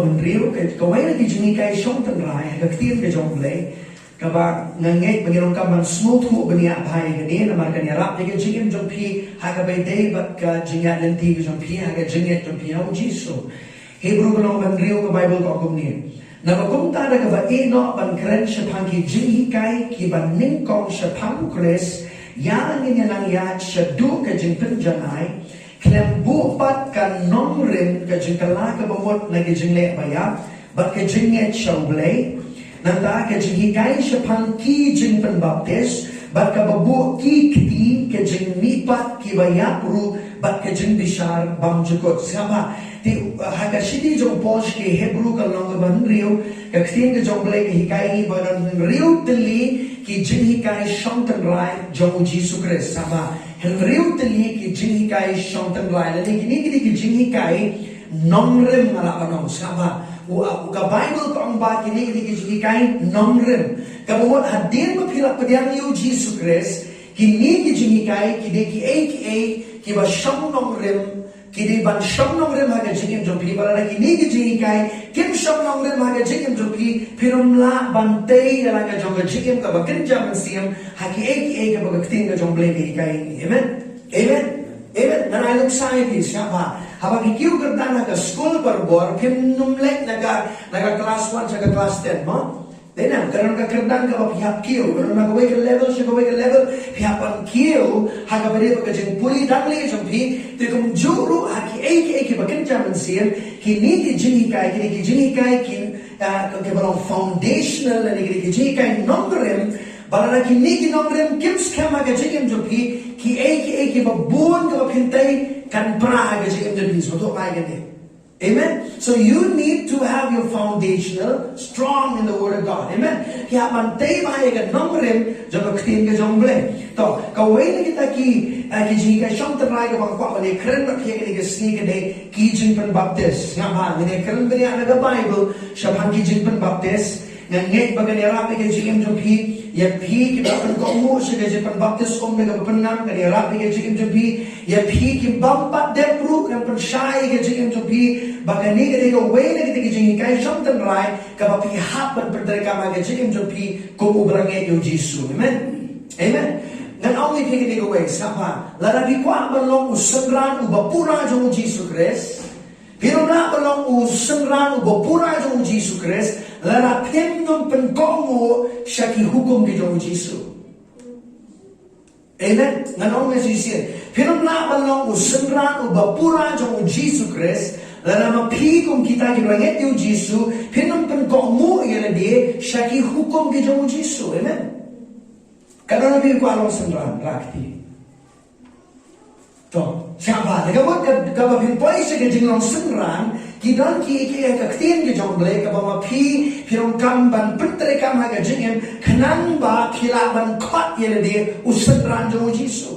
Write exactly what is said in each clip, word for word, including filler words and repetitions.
Hynriew, ka, kawei na ki jinghikai shong tynrai ha ka ktien ka jong U Blei, kaba nga ngeit ba ngi donkam ban sngewthuh bniah bha ïa kane, namar kan ïarap ïa ka jingim jong phi ha kaba ïadei bad ka jingïaid lynti ka jong phi, ha ka jingngeit jong phi ha U Jisu. Hebru ka lynnong ba hynriew ka Baibl ka ong kumne: Naba kumta, da kaba ïehnoh ban kren shaphang ki jinghikai kiba nyngkong shaphang U Khrist, ïa ngin ïa nang ïaid shaduh ka jingpynjanai, khlem buh pat ka nongrim, ka jingkylla kaba mut na ki jingleh ba ïap, bad ka jingngeit sha U Blei. Nangta ka jinghikai shaphang ki jingpynbaptis, bad kaba buh ki kti ka jingmihpat kiba ïap ruh, bad ka jingbishar bymjukut. Sngap bha, te, uh, ha ka shithi jong u Paul sha ki Hebru ka lynnong kaba hynriew, ka ktien ka jong U Blei ka hikai ngi ba don hynriew tylli ki jinghikai shong tynrai jong U Jisu Khrist. Sngap bha, hynriew tylli ki jinghikai shong tynrai. Lane kine ki dei ki jinghikai nongrim, nga lah ban ong. Sngap bha, u, u, ka Baibl ka ong ba kine ki dei ki jinghikai nongrim. Kaba mut hadien ba phi la pdiang ïa U Jisu Khrist, kine ki jinghikai ki dei kiei kiei kiba shong nongrim, ki dei ban shong nongrim ha ka jingim jong phi. Ba lada kine ki jinghikai kim shong nongrim ha ka jingim jong phi, phin ym lah ban tei ïa la ka jong ka jingim kaba kynja mynsiem ha kiei kiei kaba ka ktien ka jong U Blei ka hikai ngi. Amen. Amen. Amen. Ngan ai nuksa ïa phi, sngap bha. Haba phi kiew kyrdan ha ka skul barabor, phim nym leit na ka, na ka class one sha ka class ten, mo? Dei na, ka don ka kyrdan kaba phi hap kiew, ka don na kawei ka level sha kawei ka level, phi hap ban kiew ha kaba dei bad ka jingpule dang lei jong phi. Te kumjuh ruh ha kiei kiei kiba kynja mynsiem, kine ki jinghikai, kine ki jinghikai ki, ah, ka, kiba long foundational, lane kine ki jinghikai nongrim. Ba lada kine ki nongrim kim skhem ha ka jingim jong phi, kiei kiei kiba bun kaba phin tei kan pra ha ka jingim jong phi. Sngewthuh bha ïa kane. Amen. So you need to have your foundational strong in the word of God. Amen. Phi hap ban tei bha ïa ka nongrim jong ka ktien ka jong U Blei. To, kawei na kita ki, eh, ki jinghikai shong tynrai kaba nga kwah ban ïakren bad phi ha kane ka sngi ka dei ki jingpynbaptis. Sngap bha, ngin ïakren bniah na ka Baibl shaphang ki jingpynbaptis. Nga ngeit ba kan ïarap ïa ka jingim jong phi, ïa phi kiba pynkohnguh sha ka jingpynbaptis um da kaba pynngam, kan ïarap ïa ka jingim jong phi, ïa phi kiba ym pat dep ruh, kan pynshai ïa ka jingim jong phi. Ba kane ka dei kawei na kita ki jinghikai shong tynrai kaba phi hap ban pyntreikam ha ka jingim jong phi kum uba la ngeit ïa U Jisu. Amen. Amen. Ngan ong ïa phi kane kawei, sngap bha. Lada phi kwah ban long u synran uba pura jong U Jisu Khrist, phin ym lah ban long u synran uba pura jong U Jisu Khrist lada phim nym pynkohnguh sha ki hukum ki jong U Jisu. Amen. Ngan ong ïa shisien. Phin ym lah ban long u synran uba pura jong U Jisu Khrist lada ma phi kum kita ki ba ngeit ïa U Jisu, phin nym pynkohnguh ïa lade sha ki hukum ki jong U Jisu. Amen. Ka don phi kwah long synran, rah kti. To, sngap bha, te ka mut ka, kaba phin poi sha ka jinglong synran, ki don ki, ki, ka ktien ka jong U Blei kaba ma phi, phi donkam ban pyntreikam ha ka jingim, khnang ba phi lah ban khot ïa lade u synran jong U Jisu.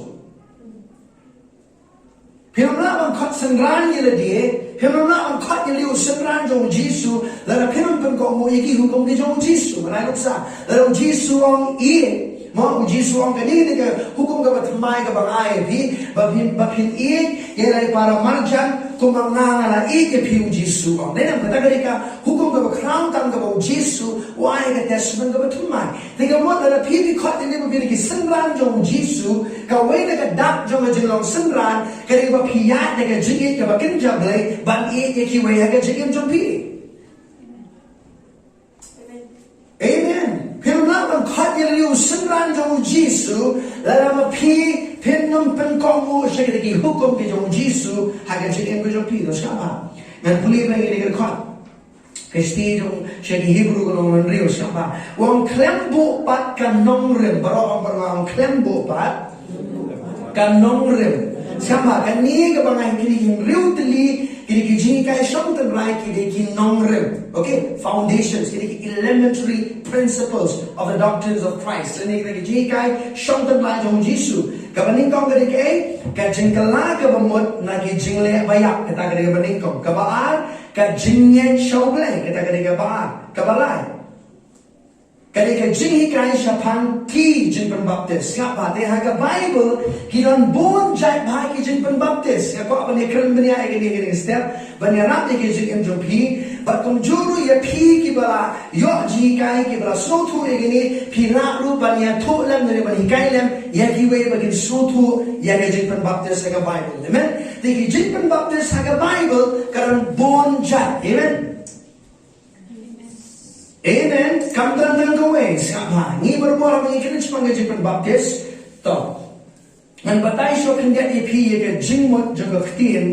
Phi ym lah ban khot synran ïa lade, phi ym lah ban khot ïa lade u synran jong U Jisu lada phi ym pynkohnguh ïa ki hukum ki jong U Jisu. Ngan ai nuksa, lada U Jisu u ong ïeit, mo, U Jisu u ong kane, kane ka hukum kaba thymmai kaba nga ai ïa phi, ba phin, ba phin ïeit ïa la ki para marjan kumba nga, nga la ïeit ïa phi, U Jisu u ong. Dei na kata ka dei ka hukum kaba khraw tam kaba U Jisu u ai, ka testament kaba thymmai. Te ka mut lada phi, phi khot ïa lade ba phi dei ki synran jong U Jisu, kawei na ka dak jong ka jinglong synran ka dei ba phi ïaid da ka jingïeit kaba kynja Blei ban ïeit ïa kiwei ha ka jingim jong phi. Amen. Phi ym lah ban khot ïa lade u synran jong U Jisu lada ma phi phin nym pynkohnguh sha kita ki hukum ki jong U Jisu ha ka jingim ka jong phi. To sngap bha, ngan pule bha ïa kane ka dkhot. Ka shithi jong sha ki Hebru ka lynnong hynriew, sngap bha. U ong khlem buh pat ka nongrim, baroh ong, baroh ong khlem buh pat ka nongrim. Sngap bha, kane kaba nga ong, kine ki hynriew tylli, kine ki jinghikai shong tynrai ki dei ki nongrim. Okay, foundations, ki dei ki elementary principles of the doctrines of Christ. Kine ki jinghikai shong tynrai jong U Jisu. Kaba nyngkong ka dei kaei? Ka jingkylla kaba mut na ki jingleh ba ïap, kata ka dei kaba nyngkong. Kaba ar, ka jingngeit sha U Blei, kata ka dei kaba ar. Kaba lai, Ka dei ka jinghikai shaphang ki jingpynbaptis. Sngap bha, te ha ka Bible ki don bun jait bha ki jingpynbaptis. Nga kwah ban ïakren bniah ïa kane, kane ka step, ban ïarap ïa ki jingim jong phi. Bad kumjuh ruh ïa phi kiba la ïoh jinghikai, kiba la sngewthuh ïa kane, phi lah ruh ban ïathuh lem ne ban hikai lem ïa kiwei ba kin sngewthuh ïa ka jingpynbaptis ha ka Bible. Amen. Te ki jingpynbaptis ha ka Bible ka don bun jait. Amen. Amen. Kam don tang kawei, sngap bha. Ngi barabor ba ngi kren shaphang ka jingpynbaptis. To. Ngan batai shuwa khyndiat ïa phi ïa ka jingmut jong ka ktien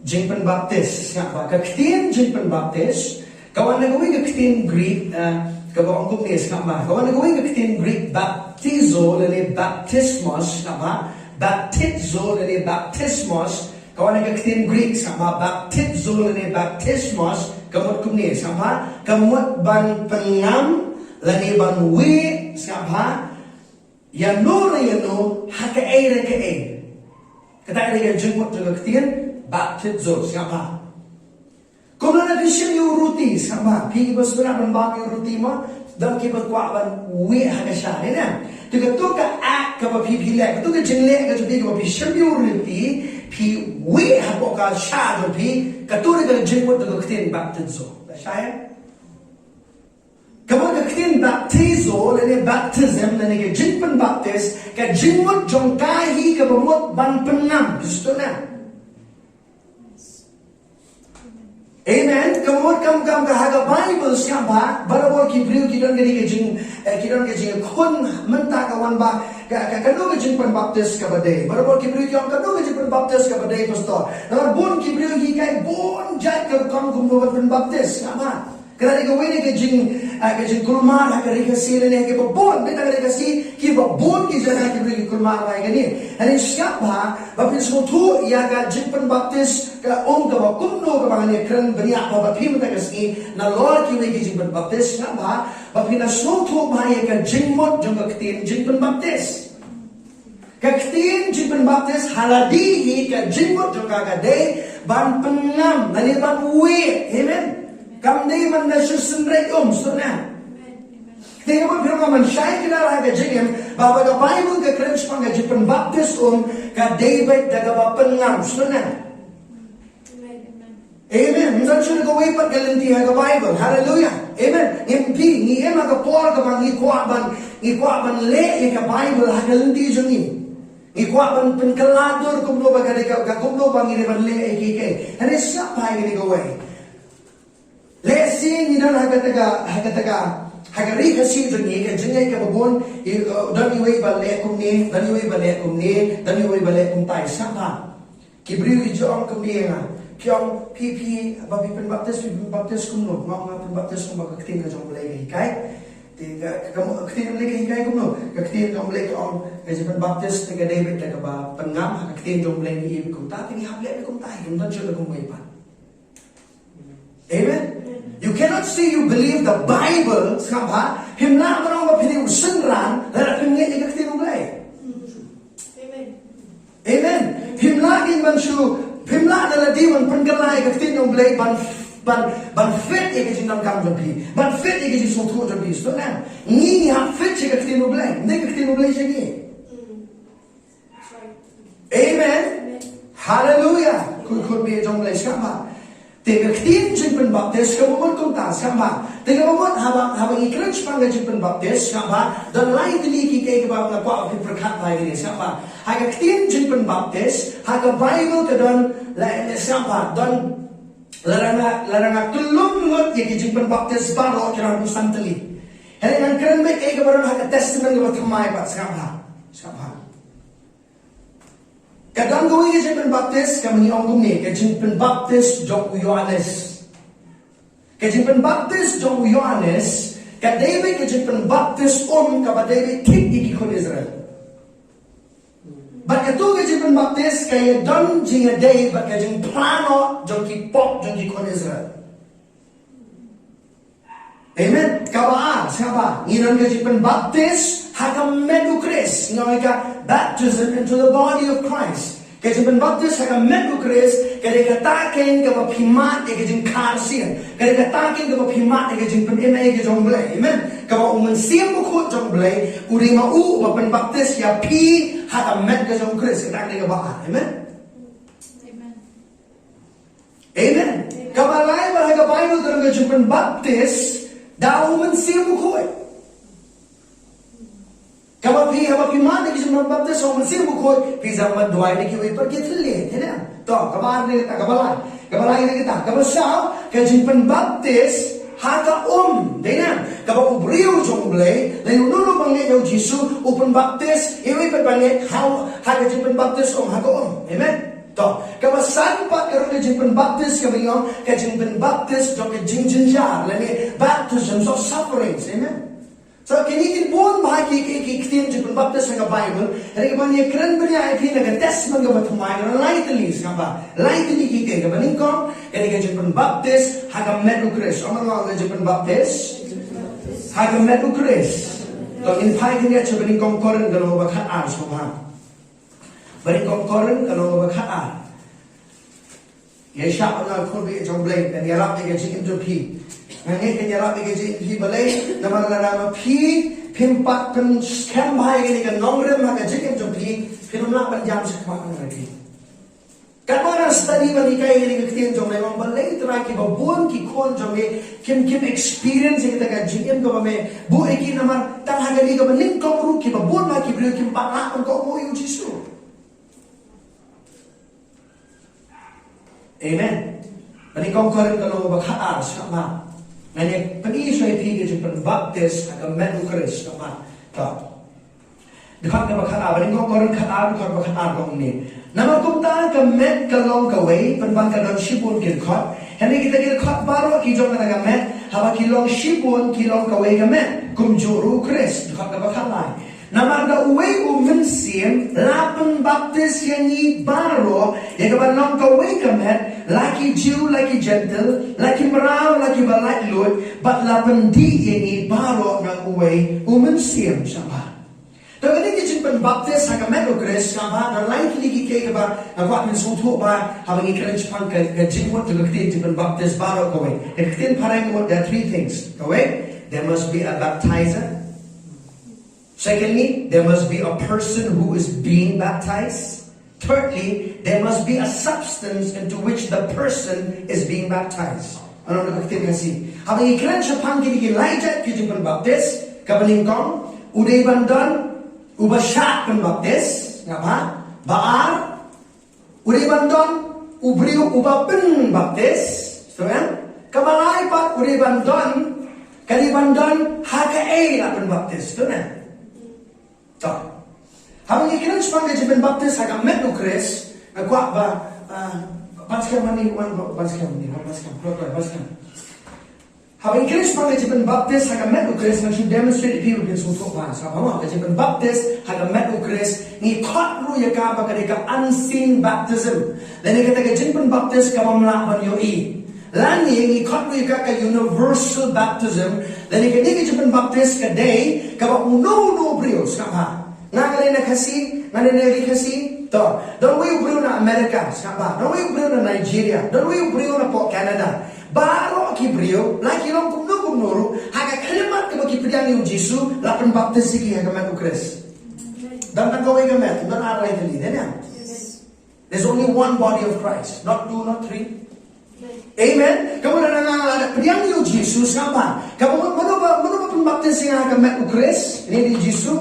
jingpynbaptis. Sngap bha. Ka ktien jingpynbaptis ka wan na kawei ka ktien Greek, eh, kaba ong kumne, sngap bha. Ka wan na kawei ka ktien Greek, baptizo lane baptismos, sngap bha. Baptizo lane baptismos. Ka wan na ka ktien Greek, sngap bha, baptizo lane baptismos, ka mut kumne, sngap bha, ka mut ban pynngam lane ban wieh, sngap bha, ïano re ïano, ha kaei re kaei. Kata ka dei ka jingmut jong ka ktien baptizo, sngap bha. Kumno lada phi shim ïa u ruti, sngap bha, phi ba sngewtynnat ban bam ïa u ruti mo, don kiba kwah ban wieh ha ka sha, ne ne. Te kato ka act kaba phi, phi leh, kato ka jingleh ka jong phi kaba phi shim ïa u ruti, phi wieh hapoh ka sha jong phi, kato dei ka jingmut jong ka ktien baptizo. Ka sha ïa? Kaba ka ktien baptizo lane baptism lane ka jingpynbaptis, ka jingmut jong ka hi kaba mut ban pynngam, phi sngewtynnat? Amen. Ka mut kam, kam ka ha ka Bible, sngap bha, barabor ki briew ki don kane ka jing, eh, ki don ka jingkhun mynta ka wan ba ka, ka, kano ka jingpynbaptis kaba dei. Barabor ki briew ki ong kano ka jingpynbaptis kaba dei, pastor. Namar bun ki briew ki hikai bun jait ka rukom kumno ban pynbaptis, sngap bha. Ka dei kawei na ka jing, eh, ka jingkulmar ha ka Ri Khasi lane ha kiba bun, bad ha ka Ri Khasi kiba bun ki jaka ki briew ki kulmar ïa kane. Hynrei sngap bha, ba phin sngewthuh ïa ka jingpynbaptis ka um kaba kumno kaba ngan ïakren bniah bha bad phi mynta ka sngi, nalor kiwei ki jingpynbaptis, sngap bha, ba phin da sngewthuh bha ïa ka jingmut jong ka ktien jingpynbaptis. Ka ktien jingpynbaptis ha lade hi ka jingmut jong ka ka dei ban pynngam lane ban wieh. Amen. Kam dei ban da shu synreit um, sngewtynnat? Te ka mut phi ong, nga mynshai kynnoh ha ka jingim ba, ba ka Bible ka kren shaphang ka jingpynbaptis um ka dei beit da kaba pynngam, sngewtynnat? Amen. Ngim don shuh kawei pat ka lynti ha ka Bible. Haleluya. Amen. Ngim, phi, ngi im ha ka por kaba ngi kwah ban, ngi kwah ban leh ïa ka Bible ha ka lynti jong ngi. Ngi kwah ban pynkylla dur kumno ba ka dei ka, ka kumno ba ngi dei ban leh ïa kiei kiei. Hynrei sngap bha ïa kane kawei. Lehse ngi don ha kata ka, ha kata ka, ha ka Ri Khasi jong ngi, ka jingngeit kaba bun, i, uh, don iwei ba leh kumne, don iwei ba leh kumne, don iwei ba leh kumtai, sngap bha. Ki briew ki ju ong kumne ïa nga. Ki ong, phi, phi, ba phi pynbaptis, phi pynbaptis kumno? Nga ong, nga pynbaptis kumba ka ktien ka jong U Blei ka hikai. Te ka, ka, ka, ka ktien U Blei ka hikai kumno? Ka ktien jong U Blei ka ong, ka jingpynbaptis te ka dei beit da kaba pynngam, ha ka ktien jong U Blei ngi ïa beit kumta, te ngi hap leh beit kumta, ngim don shuh da kumwei pat. Amen. You cannot say you believe the Bible, sngap bha, phim lah ban ong ba phi dei u synran lada phim ngeit ïa ka ktien U Blei. Amen. Amen. Phim lah kin ban shu, phim lah da lade ban pynkylla ïa ka ktien U Blei ban, ban, ban fit ïa ka jingdonkam jong phi, ban fit ïa ka jingsngewthuh jong phi. Sngewtynnat? Ngi, ngi hap fit sha ka ktien U Blei, ne ka ktien U Blei sha ngi. Amen. Haleluya. Khuid khuid bad jong U Blei, sngap bha. Te ka ktien jingpynbaptis kaba mut kumta, sngap bha. Te kaba mut haba, haba ngi kren shaphang ka jingpynbaptis, sngap bha. Don lai tylli kiei kiei kiba nga kwah ban pyrkhat bha ïa kine, sngap bha. Ha ka ktien jingpynbaptis ha ka Bible ka don lai, sngap bha, don lada nga, lada nga kyllum ngut ïa ki jingpynbaptis baroh ki don san tylli. Hynrei ngan kren beit ïa kaba don ha ka Testament kaba thymmai pat, sngap bha. Sngap bha. Ka don kawei ka jingpynbaptis kaba ngi ong kumne, ka jingpynbaptis jong u Ïoannis. Ka jingpynbaptis jong u Ïoannis ka dei beit ka jingpynbaptis um kaba dei beit thik ïa ki khun Israel. Bad kato ka jingpynbaptis ka ïadon jingïadei bad ka jingphla noh jong ki pop jong ki khun Israel. Amen. Kaba ar, sngap bha, ngi don ka jingpynbaptis ha ka met u Khrist, ngi ong ïa ka baptism into the body of Christ. Ka jingpynbaptis ha ka met u Khrist ka dei kata kein kaba phi mad ïa ka jingkhar sien. Ka dei kata kein kaba phi mad ïa ka jingpynim ïa ka jong u Blei. Amen. Kaba u Mynsiem Bakhuid jong u Blei u dei ma u uba pynbaptis ïa phi ha ka met ka jong u Khrist. Kata ka dei kaba ar. Amen. Amen. Kaba lai ba ha ka Baibl ka dei ka jingpynbaptis da u Mynsiem Bakhuid. Kaba phi, haba phi mad ïa ka jingpynbaptis ha u Mynsiem Bakhuid, phi sdang ban duwai na kiwei pat ki thylliej, dei na. To, kaba ar dei kata, kaba lai. Kaba lai dei kata, kaba saw, ka jingpynbaptis ha ka um, dei na. Kaba u briew jong u Blei, lane uno uno ba ngeit ïa u Jisu, u pynbaptis, iwei pat ba ngeit, ha, ha ka jingpynbaptis um, ha ka um. Amen. To, kaba san pat ka dei ka jingpynbaptis kaba ïong, ka jingpynbaptis jong ka jingjynjar, lane baptisms of sufferings. Amen. So, kine ki bun bha ki, ki, ki ktien jingpynbaptis ha ka Baibl, hynrei kaba ngi kren bniah ïa phi na ka Testament kaba thymmai, ka don lai tylli, sngap bha. Lai tylli ki ktien, kaba nyngkong, ka dei ka jingpynbaptis ha ka met u Khrist. Ong lang ka jingpynbaptis ha ka met u Khrist. To, ngin phai kane sha Ba Nyngkong Korinth ka lynnong ba khatar, sngap bha. Ba Nyngkong Korinth ka lynnong ba khatar. Ïa shah ba nga khun baieit jong u Blei, kan ïarap ïa ka jingim jong phi. Nga ngeit kan ïarap ïa ka jingim phi balei, namar lada ma phi phim pat pynskhem bha ïa kane ka nongrim ha ka jingim jong phi, phin ym lah ban ïam shakhmat na phi. Katba nga study ban hikai ïa kane ka ktien jong me, nga ong balei Trai kiba bun ki khun jong me kim, kim experience ïa kata ka jingim kaba me buh ïa ki, namar tang ha kane kaba nyngkong ruh kiba bun ha ki briew kim pat lah ban kohnguh ïa u Jisu. Amen. Ba Nyngkong Korinth ka lynnong ba khatar, sngap bha. Ngan ïa pyni shuwa ïa phi ka jingpynbaptis ha ka met u Khrist, sngap bha. To. Dkhot kaba khatar, Ba Nyngkong Korinth khatar, dkhot ba khatar ka ong kumne. Namar kumta ka met ka long kawei, pynban ka don shibun ki dkhot. Hynrei kita ki dkhot baroh ki jong kata ka met, haba ki long shibun ki long kawei ka met. Kumjuh ruh u Khrist, dkhot kaba khatlai. Namar da uwei u Mynsiem la pynbaptis ïa ngi baroh ïa kaban long kawei ka met, la ki Jiw la ki Jentil, la ki mraw la kiba laitluid, bad la pyndih ïa ngi baroh na uwei u Mynsiem, sngap bha. To, kane ka jingpynbaptis ha ka met u Khrist, sngap bha, da lai tylli ki ktien kaba nga kwah phin sngewthuh bha haba ngi kren shaphang ka, ka jingmut jong ka ktien jingpynbaptis baroh kawei. Ka ktien phareng ka mut, there are three things. Kawei, there must be a baptizer. Secondly, there must be a person who is being baptized. Thirdly, there must be a substance into which the person is being baptized. Ano na ka ktien Khasi. Haba ngi kren shaphang kine ki lai jait ki jingpynbaptis, kaba nyngkong, u dei ban don uba shah pynbaptis, sngap bha? Ba ar, u dei ban don u briew uba pynbaptis, to, eh? Kaba lai pat u dei ban don, ka dei ban don ha kaei la pynbaptis, to, eh? To. Haba ngi kren shaphang ka jingpynbaptis ha ka met u Khrist, nga kwah ba, ah, ban skhem mani, wan, ban skhem mani, wan, ban skhem, kloi, kloi, ban skhem. Haba ngi kren shaphang ka jingpynbaptis ha ka met u Khrist, ngan shu demonstrate ïa phi ruh phin sngewthuh bha. Sngap bha mo, ka jingpynbaptis ha ka met u Khrist, ngi khot ruh ïa ka ba ka dei ka unseen baptism. Lane kata ka jingpynbaptis kaba ym lah ban ïohi. Lane ngi khot ruh ïa ka ka universal baptism. Lane kane ka jingpynbaptis ka dei kaba uno uno u briew, sngap bha. Nga nga leh na Khasi, nga leh na ri Khasi. To, don uwei u briew na America, sngap bha. Don uwei u briew na Nigeria, don uwei u briew napoh Canada. Baroh ki briew, la ki long kumno kumno ruh, ha ka khyllipmat kaba ki pdiang ïa u Jisu, la pynbaptis ïa ki ha ka met u Khrist. Don tang kawei ka met, don ar lai tylli, dei ne? There's only one body of Christ, not two, not three. Amen. Ka mut lada nga, nga la pdiang ïa u Jisu, sngap bha. Ka mut mano ba, mano ba pynbaptis ïa nga ha ka met u Khrist, ne dei u Jisu.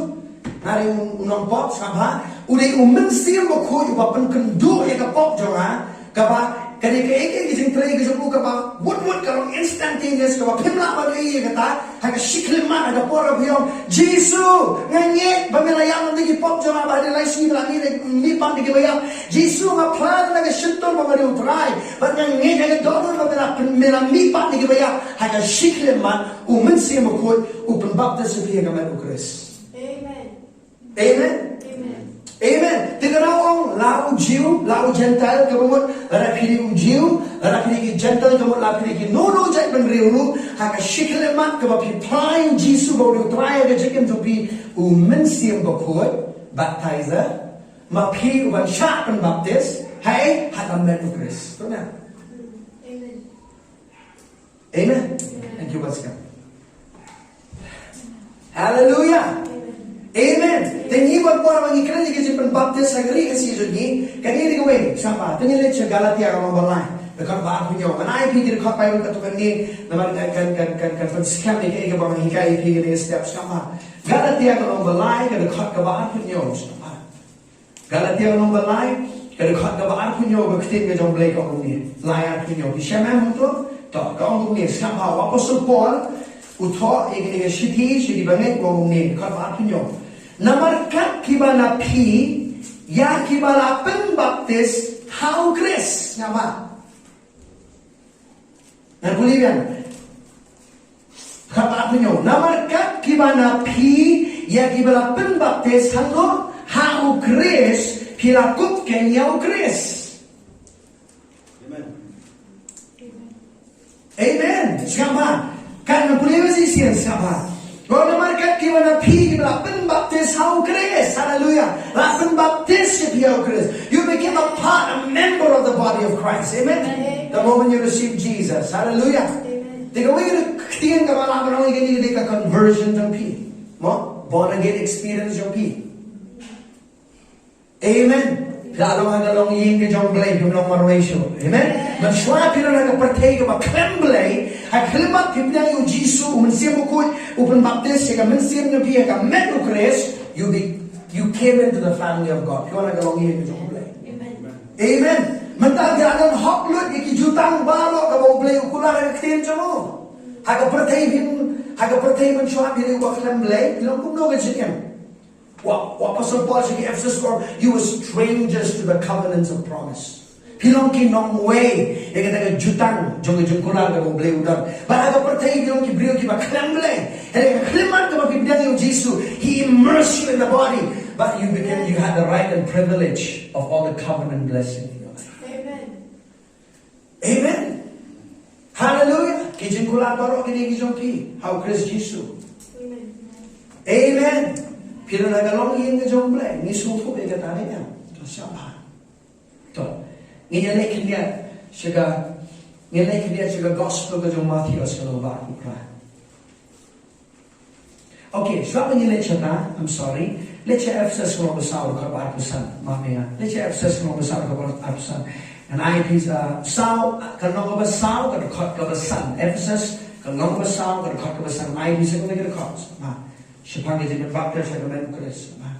Nga dei u, u nongpop, sngap bha. U dei u Mynsiem Bakhuid uba pynkynduh ïa ka pop jong nga. Kaba, ka dei kaei kaei ka jingtrei ka jong u kaba wut wut, ka long instantaneous, kaba phim lah ban ïohi ïa kata. Ha ka shi khyllipmat, ha ka por ba phi ong, Jisu, nga ngeit ba me la ïap na ki pop jong nga, ba hadien lai sngi me la mih, mihpat na kiba ïap. Jisu, nga phla na ka shyntur ba me dei u Trai, bad nga ngeit ha ka dohnud ba me la, me la mihpat na kiba ïap. Ha ka shi khyllipmat u Mynsiem Bakhuid u pynbaptis ïa phi ha ka met u Khrist. Amen. Amen. Amen. Amen. Te ka daw ong, la u Jiw, la u Gentile, kaba mut, lada phi dei u Jiw, lada phi dei ki Gentile, kaba mut, lada phi dei kino kino jait bynriew ruh, ha ka shi khyllipmat kaba phi phla ïa u Jisu ba u dei u Trai ha ka jingim jong phi, u Mynsiem Bakhuid, baptizer, ma phi u ban shah pynbaptis ha ei? Ha ka met u Khrist. To na. Amen. Amen. Thank you, Pastor. Hallelujah. Amen. Te ngi bad por ba ngi kren ïa ka jingpynbaptis ha ka ri Khasi jong ngi, kane dei kawei, sngap bha. Te ngi leit sha Galatia ka lynnong ba lai, dkhot ba arphew hynñiew. Ngan ai phi ki dkhot Baibl katto katne, namar kan, kan, kan, kan, kan pynskhem ïa kaei kaba ngan hikai ïa phi kane ka step, sngap bha. Galatia ka lynnong ba lai, ka dkhot kaba arphew hynñiew, sngap bha. Galatia lynnong ba lai, ka dkhot kaba arphew hynñiew, ka ktien ka jong U Blei ka ong kumne. Lai arphew hynñiew. Phi shem em hangto? To, ka ong kumne, sngap bha, u Apostol Paul u thoh ïa kane ka shithi sha ki bangeit, u ong kumne, dkhot ba arphew hynñiew. Namar kat kiba na phi, ïa kiba la pynbaptis ha u Khrist. Sngap bha. Ngan pule biang. Dkhot ba arphew hynñiew. Namar kat kiba na phi, ïa kiba la pynbaptis hangno? Ha u Khrist, phi la kup keiñ ïa u Khrist. Amen. Amen. Sngap bha. Kan ngan pule biang shisien, sngap bha. Ko namar kat kiba na phi, kiba la pynbaptis ha u Khrist. Hallelujah. La pynbaptis ïa phi ha u Khrist. You became a part, a member of the body of Christ. Amen. Amen. The moment you receive Jesus. Hallelujah. Amen. Te kawei ka ktien kaba lah ban ong ïa kane ka dei ka conversion jong phi. Mo? Born again experience jong phi. Amen. Phi la long ha ka longïing ka jong U Blei, phim long marwei shuh. Amen. Mynshuwa phi long ha ka pyrthei kaba khlem Blei, ha ka khyllipmat phi pdiang ïa u Jisu, u Mynsiem Bakhuid u pynbaptis ïa ka mynsiem jong phi ha ka met u Khrist, you be, you came into the family of God. Phi wan ha ka longïing ka jong U Blei. Amen. Amen. Mynta phi la don hok lut ïa ki jutang baroh kaba U Blei u kular ha ka ktien jong u. Ha ka pyrthei phim, ha ka pyrthei mynshuwa phi long uba khlem Blei, phi long kumno ka jingim? Wa, wa Apostol Paul sha ki Ephesus u ong, "You were strangers to the covenants of promise." Phi long ki nongwei ïa kata ka jutang jong ka jingkular kaba U Blei u don. Bad ha ka pyrthei phi long ki briew kiba khlem Blei. Hynrei ha ka khyllipmat kaba phi pdiang ïa u Jisu, he immersed you in the body. But you became, you had the right and privilege of all the covenant blessing in your life. Amen. Amen. Hallelujah. Ki jingkular baroh kine ki jong phi ha u Khrist Jisu. Amen. Amen. Phi don ha ka longïing ka jong U Blei. Ngi sngewthuh ïa kata ne em? To sngap bha. To. Ngin ïa leit khyndiat sha ka, ngin leit khyndiat sha ka gospel ka jong u Mathaios ka lynnong ba arphew phra. Okay, shuwa ba ngin leit shata, I'm sorry. Leit sha Ephesus ka lynnong ba saw dkhot ba arphew san. Maaf ïa nga. Leit sha Ephesus ka lynnong ba saw dkhot ba arphew san. Ngan ai phi sa, saw, ka lynnong kaba saw, ka dkhot kaba san. Ephesus ka lynnong ba saw, ka dkhot kaba san. Ngan ai phi sa kawei ka dkhot. Ma. Shaphang ka jingpynbaptis ha ka met u Khrist. Ma.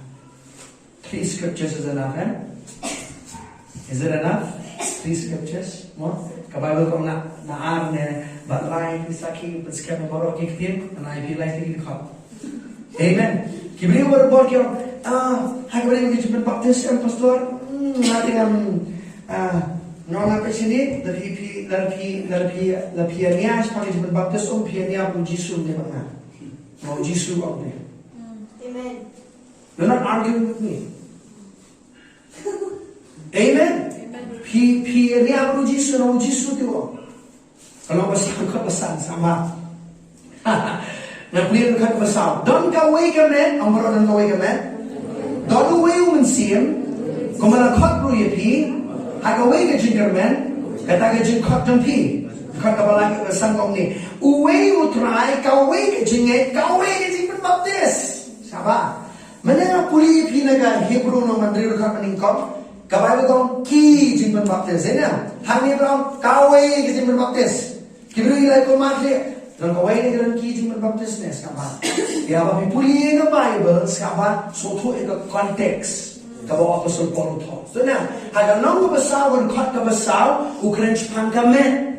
Three scriptures is enough, eh? Is it enough? Three scriptures? Mo? Ka Bible ka ong na, na ar ne, bad lai ki sakhi, pynskhem baroh ki ktien, ngan ai phi lai ki dkhot. Amen. Ki briew baroh bor ki ong, ah, ha kaba ïadei bad ka jingpynbaptis em, Pastor? Hmm, nga te ngam, ah, nga ong ha phi shane, lada phi, phi, lada phi, lada phi, lada phi ïania shaphang ka jingpynbaptis, ym phi ïania bad u Jisu ne bad nga. Mo, u Jisu ong ne. Amen. You're not arguing with me. Amen. Amen. Phi, phi ïania bad u Jisu, na u Jisu te u ong. Ka lynnong ba saw dkhot ba san, sngap bha. Na pule dkhot ba saw. Don kawei ka met, ong baroh don kawei ka met. Don uwei u mynsiem, kumba la khot ruh ïa phi ha kawei ka jingkyrmen, kata ka jingkhot jong phi. Dkhot kaba lai ka san ka ong ne. Uwei u Trai, kawei ka jingngeit, kawei ka jingpynbaptis. Sngap bha. Mynne nga pule ïa phi na ka Hebru lynnong ba hynriew dkhot ba nyngkong, ka Baibl ka ong ki jingpynbaptis, ïa ne? Hangne ka ong kawei ki jingpynbaptis. Ki briew ki la ïa kulmar shuh. Don kawei ne ka don ki jingpynbaptis ne, sngap bha. Ïa ba phi pule ïa ka Baibl, sngap bha, sngewthuh ïa ka context kaba u Apostol Paul u thoh. So na, ha ka lynnong kaba saw, ka dkhot kaba saw, u kren shaphang ka met.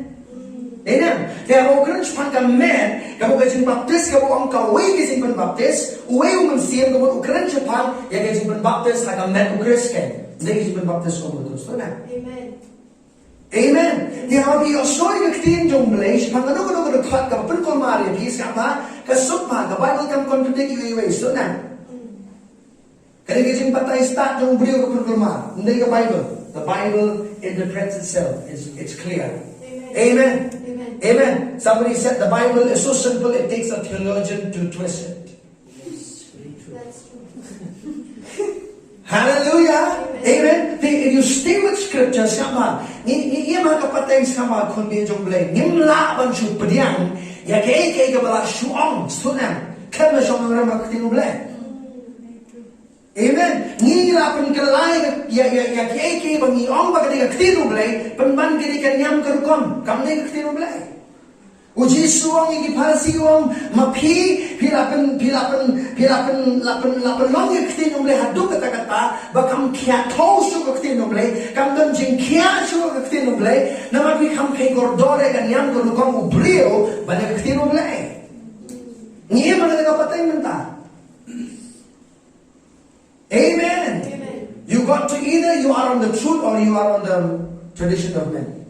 Amen. Te haba u kren shaphang ka met, kaba ka jingbaptis, kaba u ong kawei ka jingpynbaptis, uwei u mynsiem, kaba u kren shaphang ïa ka jingpynbaptis ha ka met u Khrist keiñ. Ym dei ka jingpynbaptis jong u Khrist, to na. Amen. Amen. Te haba phi ïohsngew ïa ka ktien jong U Blei shaphang kano kano ka dkhot kaba pynkulmar ïa phi, sngap bha, ka suk bha, ka Baibl kam contradict ïa uwei uwei, to na. Ka dei ka jingbatai stad jong u briew ka pynkulmar, ym dei ka Baibl. The Bible interprets itself. It's, it's clear. Amen. Amen. Amen. Somebody said the Bible is so simple it takes a theologian to twist it. That's true. Hallelujah. Amen. Te, if you stay with scripture, sngap bha. Ngi, ngi, ngi ïa ka pateng, sngap bha, khun baieit jong U Blei. Ngim lah ban shu pdiang ïa kaei kaei kaba la shu ong, sngap. Khlem da shong nongrim ha ka ktien U Blei. Amen. Ngi la pynkylla ïa, ïa, ïa kaei kaei ba ngi ong ba ka dei ka ktien U Blei, pynban ka dei ka niam ka rukom, kam dei ka ktien U Blei. U Jisu u ong ïa ki Pharisi, u ong, ma phi, phi la pyn, phi la pyn, phi la pyn, la pyn, la pynlong ïa ka ktien U Blei haduh katta katta, ba kam khia thaw shuh ka ktien U Blei, kam don jingkhia shuh ka ktien U Blei, namar phi kham kheiñ kordor ïa ka niam ka rukom u briew ban ïa ka ktien U Blei. Ngi ïa mana ka pateng mynta. Amen. Amen. You got to, either you are on the truth or you are on the tradition of men.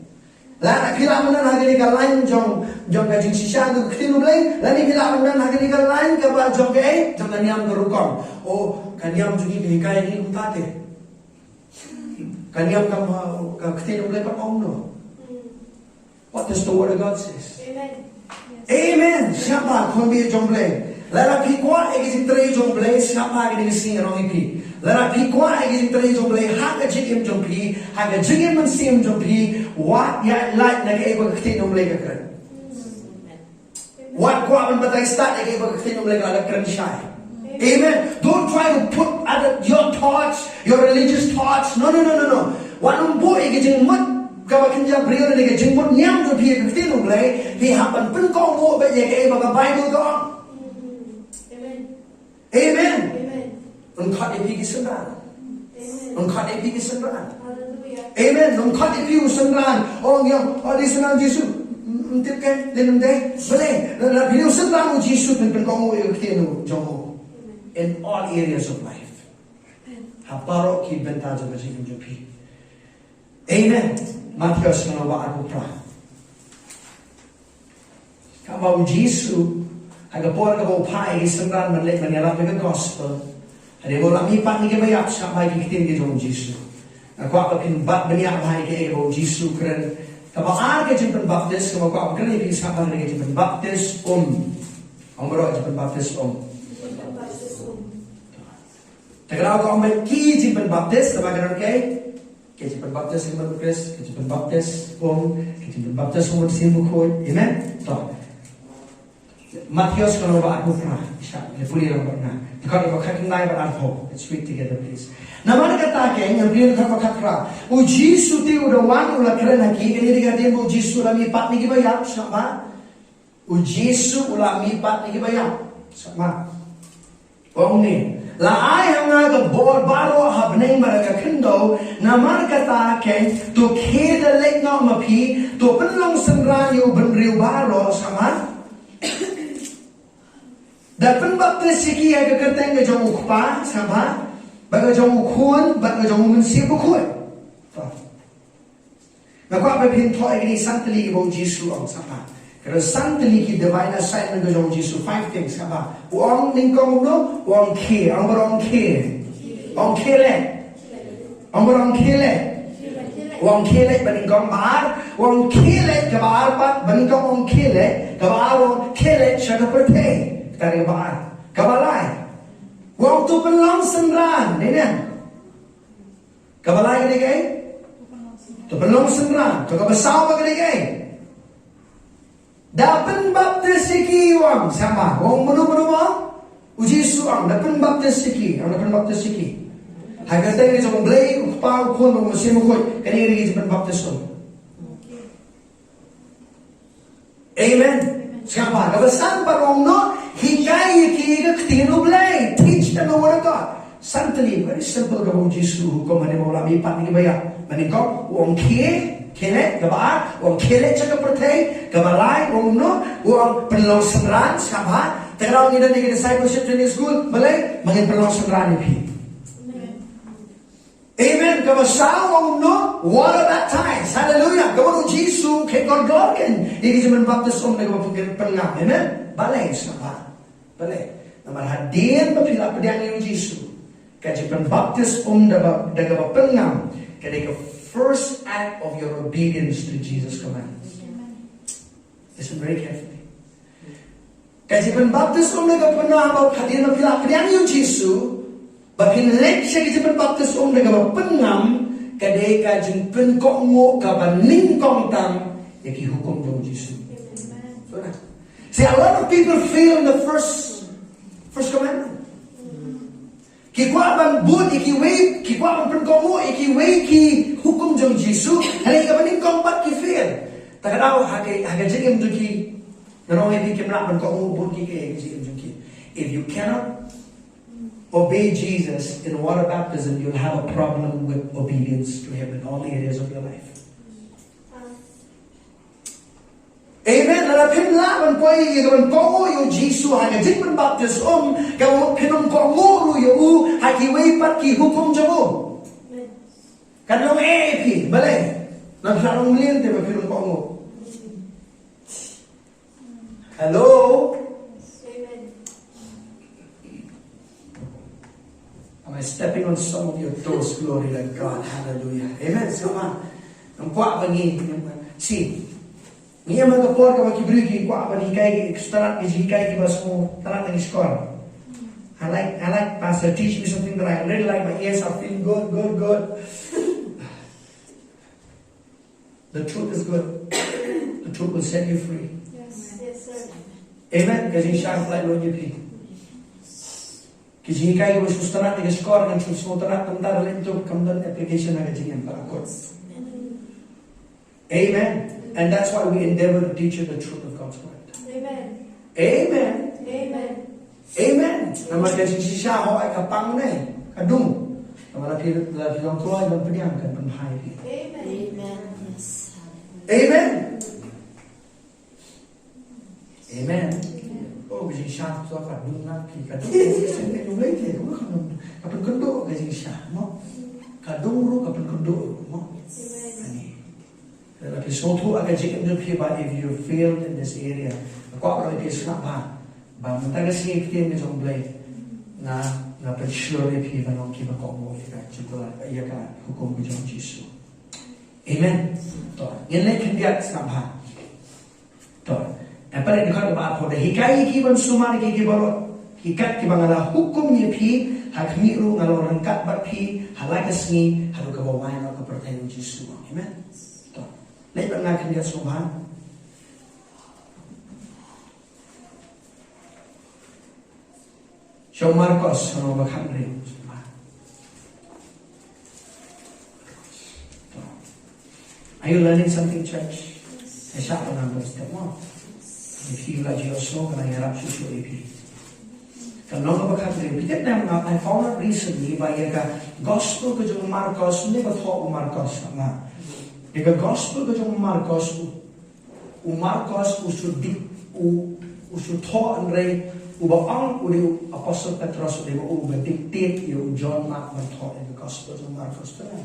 Lada phi lah ban don ha kane ka line jong, jong ka jingshisha ka ktien U Blei, lane phi lah ban don ha kane ka line kaba jong ka, eh, jong ka niam ka rukom. Oh, ka niam jong ngi ka hikai ngi kumta te. Ka niam ka ma, ka ktien U Blei ka ong no. What does the word of God says? Amen. Amen. Sngap bha, khun baieit jong U Blei. Lada phi kwah ïa ka jingtrei jong U Blei, sngap bha, kane ka sngi ngan ong ïa phi. Lada phi kwah ïa ka jingtrei jong U Blei ha ka jingim jong phi, ha ka jingim mynsiem jong phi, wat ïaid lait na kaei ba ka ktien U Blei ka kren. Wat kwah ban batai stad ïa kaei ba ka ktien U Blei ka la kren shai. Amen. Don't try to put other, your thoughts, your religious thoughts. No, no, no, no, no. Wat nym buh ïa ka jingmut kaba kynja briew ne ka jingmut niam jong phi ïa ka ktien U Blei, phi hap ban pynkohnguh beit ïa kaei ba ka Bible ka ong. Amen. Amen. Amen. Ym khot ïa phi ki synran. Amen. Ym khot ïa phi ki synran. Hallelujah. Amen. Ym khot ïa phi u synran. Oh, ïa, oh, dei synran Jisu. Ym tip ke, dei nym dei. Balei, lada phi u synran u Jisu, phin pynkohnguh ïa ka ktien u jong u. Amen. In all areas of life. Amen. Ha baroh ki bynta jong ka jingim jong phi. Amen. Mathaios lynnong ba arphew phra. Kaba u Jisu, ha ka por kaba u phah ïa ki synran ban leit ban ïarap ïa ka gospel, hadien ba u la mihpat na kiba ïap, sngap bha ïa ki ktien ki jong u Jisu. Nga kwah ba phin bat bniah bha ïa kaei kaba u Jisu u kren. Kaba ar ka jingpynbaptis, kaba kwah ban kren ïa phi, sngap bha ïa ka jingpynbaptis um. Ong baroh, jingpynbaptis um. Te ka daw ka ong ba ki jingpynbaptis, te ba ka dang kaei? Ka jingpynbaptis ha ka mon u Khrist, ka jingpynbaptis um, ka jingpynbaptis ha u Mynsiem Bakhuid. Amen. To. Mathaios ka lynnong ba arphew phra. Sha, ngi pule lang bad nga. Dkhot ba khatkhyndai bad arphew. Let's read together, please. Namar kata ke, ngan pule dkhot ba khatphra. U Jisu te u da wan u la kren ha ki, kane dei ka dei ba u Jisu u la mihpat na kiba ïap, sngap bha. U Jisu u la mihpat na kiba ïap. Sngap bha. Ong ne, la ai ha nga ka bor baroh ha bneng bad ha ka khyndew, namar kata ke, to khie da leit noh ma phi, to pynlong synran ïa u bynriew baroh, sngap bha. Da pynbaptis ïa ki ha ka kyrteng ka jong u Kpa, sngap bha, bad ka jong u Khun, bad ka jong u Mynsiem Bakhuid. To. Nga kwah ba phin thoh ïa kine san tylli kiba u Jisu u ong, sngap bha. Ka don san tylli ki divine assignment ka jong u Jisu, five things, sngap bha. U ong nyngkong kumno, u ong khie, ong baroh ong khie. Ong khie leit. Ong baroh ong khie leit. U ong khie leit ba nyngkong, ba ar, u ong khie leit kaba ar pat, ba nyngkong u ong khie leit, kaba ar u ong khie leit sha ka pyrthei. Kata dei kaba ar. Kaba lai. U ong to pynlong synran, ne ne. Kaba lai ka dei kaei? To pynlong synran. To kaba saw ba ka dei kaei? Da pynbaptis ïa ki u ong, sngap bha. U ong mano mano mo? U Jisu u ong, da pynbaptis ïa ki, u ong da pynbaptis ïa ki. Ha ka kyrteng ka jong u Blei, u Kpa, u Khun, u Mynsiem Bakhuid, kane ka dei ka jingpynbaptis um. Amen. Sngap bha, kaba san pat u ong no, hikai ïa ki ka ktien u Blei. Teach them the word of God. San tylli, very simple kaba u Jisu u hukum hadien ba u la mihpat na kiba ïap. Ba nyngkong, u ong khie, khie leit, kaba ar, u ong khie leit sha ka pyrthei, kaba lai, u ong no, u ong pynlong synran, sngap bha. Te ka daw ngi don ïa ka discipleship training school, balei, ba ngin pynlong synran ïa phi. Amen. Kaba saw u ong no, water baptize. Hallelujah. Kaba u Jisu u kheiñ kordor kein ïa ka jingpynbaptis um da kaba pynngam. Amen. Balei, sngap bha. Balei? Namar hadien ba phi la pdiang ïa u Jisu, ka jingpynbaptis um da ba, da kaba pynngam ka dei ka first act of your obedience to Jesus' commands. Listen very carefully. Ka jingpynbaptis um da kaba pynngam, ba hadien ba phi la pdiang ïa u Jisu, Ba phin leit sha ka jingpynbaptis um da kaba pynngam, ka dei ka jingpynkohnguh kaba nyngkong tam ïa ki hukum jong Jisu. So na. See, a lot of people fail in the first first commandment. Ki kwah ban bud ïa kiwei, ki kwah ban pynkohnguh ïa kiwei ki hukum jong Jisu, hynrei kaba nyngkong pat ki fail. Ta ka daw ha ka, ha ka jingim jong ki, nga ong ïa phi, kim lah ban kohnguh bun ki ha ka jingim jong ki. If you cannot obey Jesus in water baptism, you'll have a problem with obedience to Him in all areas of your life. Amen. Lada phim lah ban poi ïa ka ban kohnguh ïa u Jisu ha ka jingpynbaptis um, ka mut phin ym kohnguh ruh ïa u ha kiwei pat ki hukum jong u. Kan long eh ïa phi, balei? Nang sa long mlien te ba phin ym kohnguh. Hello? Amen. Am I stepping on some of your toes? Glory to God. Hallelujah. Amen. Sngewbha. Ngam kwah ba ngi, see, ngi ïa ma ka por kaba ki briew ki kwah ban hikai ki extra, ki hikai kiba sngewtynnat na ki shkor. I like, I like, Pastor, teach me something that I really like. My ears are feeling good, good, good. The truth is good. The truth will set you free. Yes, yes, sir. Amen. Ka jingshisha ka la ïoh ïa phi. Ki jinghikai kiba sngewtynnat na ki shkor, kan sngewtynnat, kumta lem tu kam don application ha ka jingim ba la kut. Amen. And that's why we endeavor to teach you the truth of God's word. Amen. Amen. Amen. Amen. Namar ka jingshisha hok ai ka pang ne ka dung. Namar la phi, la phi long kloi ban pdiang, kan pynbha ïa phi. Amen. Amen. Yes. Amen. Amen. Oh, ka jingshisha ka dung na phi, ka dung. Ka dung ruh ka pyn, ka pynkynduh ka jingshisha mo. Ka dung ruh ka pynkynduh mo. Amen. Lada phi sngewthuh ha ka jingim jong phi ba if you failed in this area, nga kwah ban ong ïa phi sngap bha ba mynta ka sngi ktien ka jong U Blei, nga, nga pynshlur ïa phi ban long kiba kohnguh ïa ka jingkular, ïa ka hukum ka jong U Jisu. Amen. To, ngin leit khyndiat sngap bha. To, eh, pynleit dkhot kaba arphew, da hikai ïa ki ban sumar ïa ki, ki baroh ki kat kiba nga la hukum ïa phi ha khmih ruh, nga long ryngkat bad phi ha la ka sngi haduh kaba wai noh ka pyrthei, U Jisu. Amen. To. Leit bad nga khyndiat sngewbha. Sha u Markos, sha u Markos. Are you learning something, church? Ai shah ka nang step mo. If you like your song, kan ïarap shuh shuh ïa phi. Ka long kaba khathynriew. Phi tip ne em, I found out recently ba ïa ka gospel ka jong u Markos, ne ba thoh u Markos, ma. Ïa ka gospel ka jong u Markos, u, u Markos u shu dik, u, u shu thoh hynrei uba ong u dei u Apostle Petros, u dei ba u ba dictate ïa u John Mark ban thoh ïa ka gospel jong u Markos, te ne.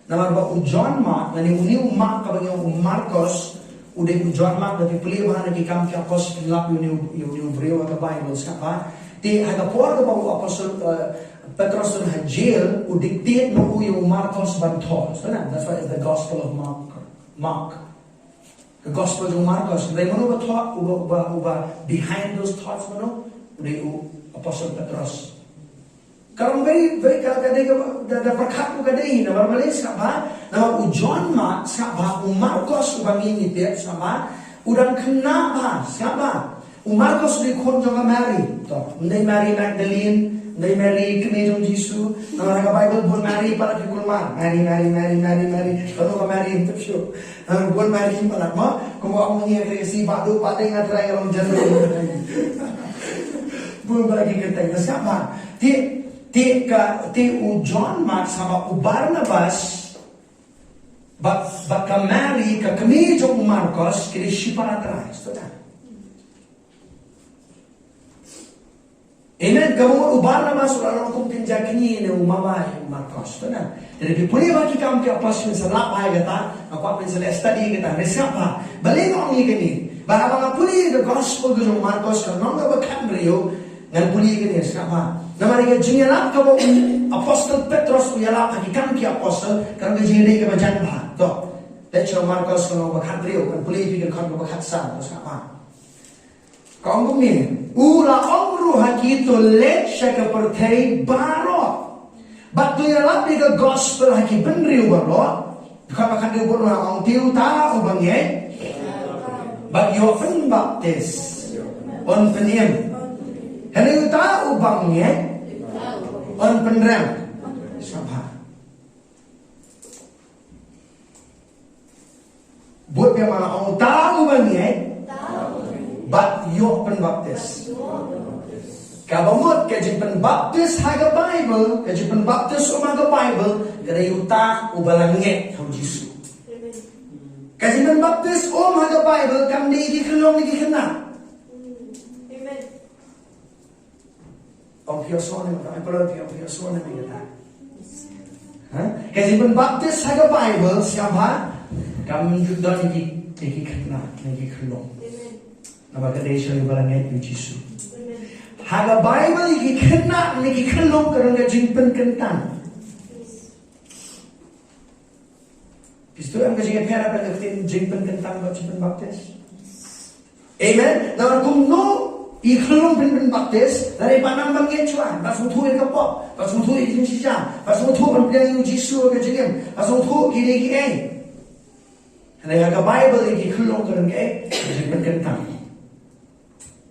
Namar ba u John Mark, lane une u Mark kaba ngi ong u Markos, u dei u John Mark, lada phi pule bha na ki Kam ki Apostol, phin lap ïa une u, ïa une u briew ha ka Baibl, sngap bha. Te ha ka por kaba u Apostol, eh, Petros don ha jail, u dictate noh u ïa u Markos ban thoh. So na, that's why it's the Gospel of Mark. Mark. Ka gospel jong u Markos, hynrei mano ba thoh, uba, uba, uba behind those thoughts mano, u dei u Apostle Petros. Ka long very, very, ka, ka dei ka, da, da pyrkhat u ka dei, namar balei sngap bha, namar u John Mark, sngap bha, u Markos uba ngi ngi tip, sngap bha, u dang khynnah bha, sngap bha. U Markos u dei khun jong ka Mary. To, ym dei Mary Magdalene, ym dei Mary kmie jong Jisu. Namar ha ka Baibl bun Mary palat ki kulmar. Mary, Mary, Mary, Mary, Mary. Ka long ka Mary ym tip shuh. Ha, bun Mary palat mo. Kumba ong ngi ha ka Khasi, Bah Duh, Bah Dei, nga trai, nga long General. Bun palat ki kyrteng. Te sngap bha. Te, te ka, te u John Mark sngap bha, u Barnabas bad, bad ka Mary, ka kmie jong u Markos, ki dei shipara trai. Sngap bha. Amen. Ka mut u Barnabas u la long kum kynja kñi ne u mama ïa u Markos. To na. Te lada phi pule bha ki Kam ki Apostol, phin sa lap bha ïa kata, nga kwah phin sa leh study ïa kata, phin sngap bha. Balei nga ong ïa kane? Ba haba nga pule ïa ka gospel ka jong u Markos, ka lynnong kaba khathynriew, ngan pule ïa kane, sngap bha. Namar ïa ka jingïalap kaba u Apostol Petros u ïalap ha ki Kam ki Apostol, ka long ka jingïadei kaba jan bha. To. Leit sha u Markos ka lynnong kaba khathynriew, ngan pule ïa phi ka dkhot kaba khatsaw, to sngap bha. Ka ong kumne, u la ong ruh ha ki to leit sha ka pyrthei baroh bad to ïalap ïa ka gospel ha ki bynriew baroh. Kaba khathynriew baroh ong, te uta uba ngeit bad ïoh pynbaptis un pynim. Hynrei uta uba ngeit un pynrem. Sngap bha. Bud biang ma, ong, uta uba ngeit bad ïoh pynbaptis. Kaba mut ka jingpynbaptis ha ka Baibl, ka jingpynbaptis um ha ka Baibl, ka dei uta uba la ngeit ha u Jisu. Ka jingpynbaptis um ha ka Baibl kam dei ki khyllung ne ki khynnah. Ong phi ïohsngew ne em, ong phi ïohsngew ne em kata. Ha? Ka jingpynbaptis ha ka Baibl, sngap bha, kam ju don ïa ki, ïa ki khynnah ne ki khyllung. Namar ka dei sha uba la ngeit ïa u Jisu. Ha ka Baibl ïa ki khynnah ne ki khyllung ka don ka jingpynkyntang. Phi sngewthuh em ka jingïapher hapdeng ka ktien jingpynkyntang bad jingpynbaptis? Amen. Namar kumno i khyllung phin pynbaptis? Lada i pat nang ban ngeit shuwa, bad sngewthuh ïa ka pop, bad sngewthuh ïa ka jingshisha, bad sngewthuh ban pdiang ïa u Jisu ha ka jingim, bad sngewthuh ki dei kiei. Hynrei ha ka Baibl ïa ki khyllung ka don kaei? Ka jingpynkyntang.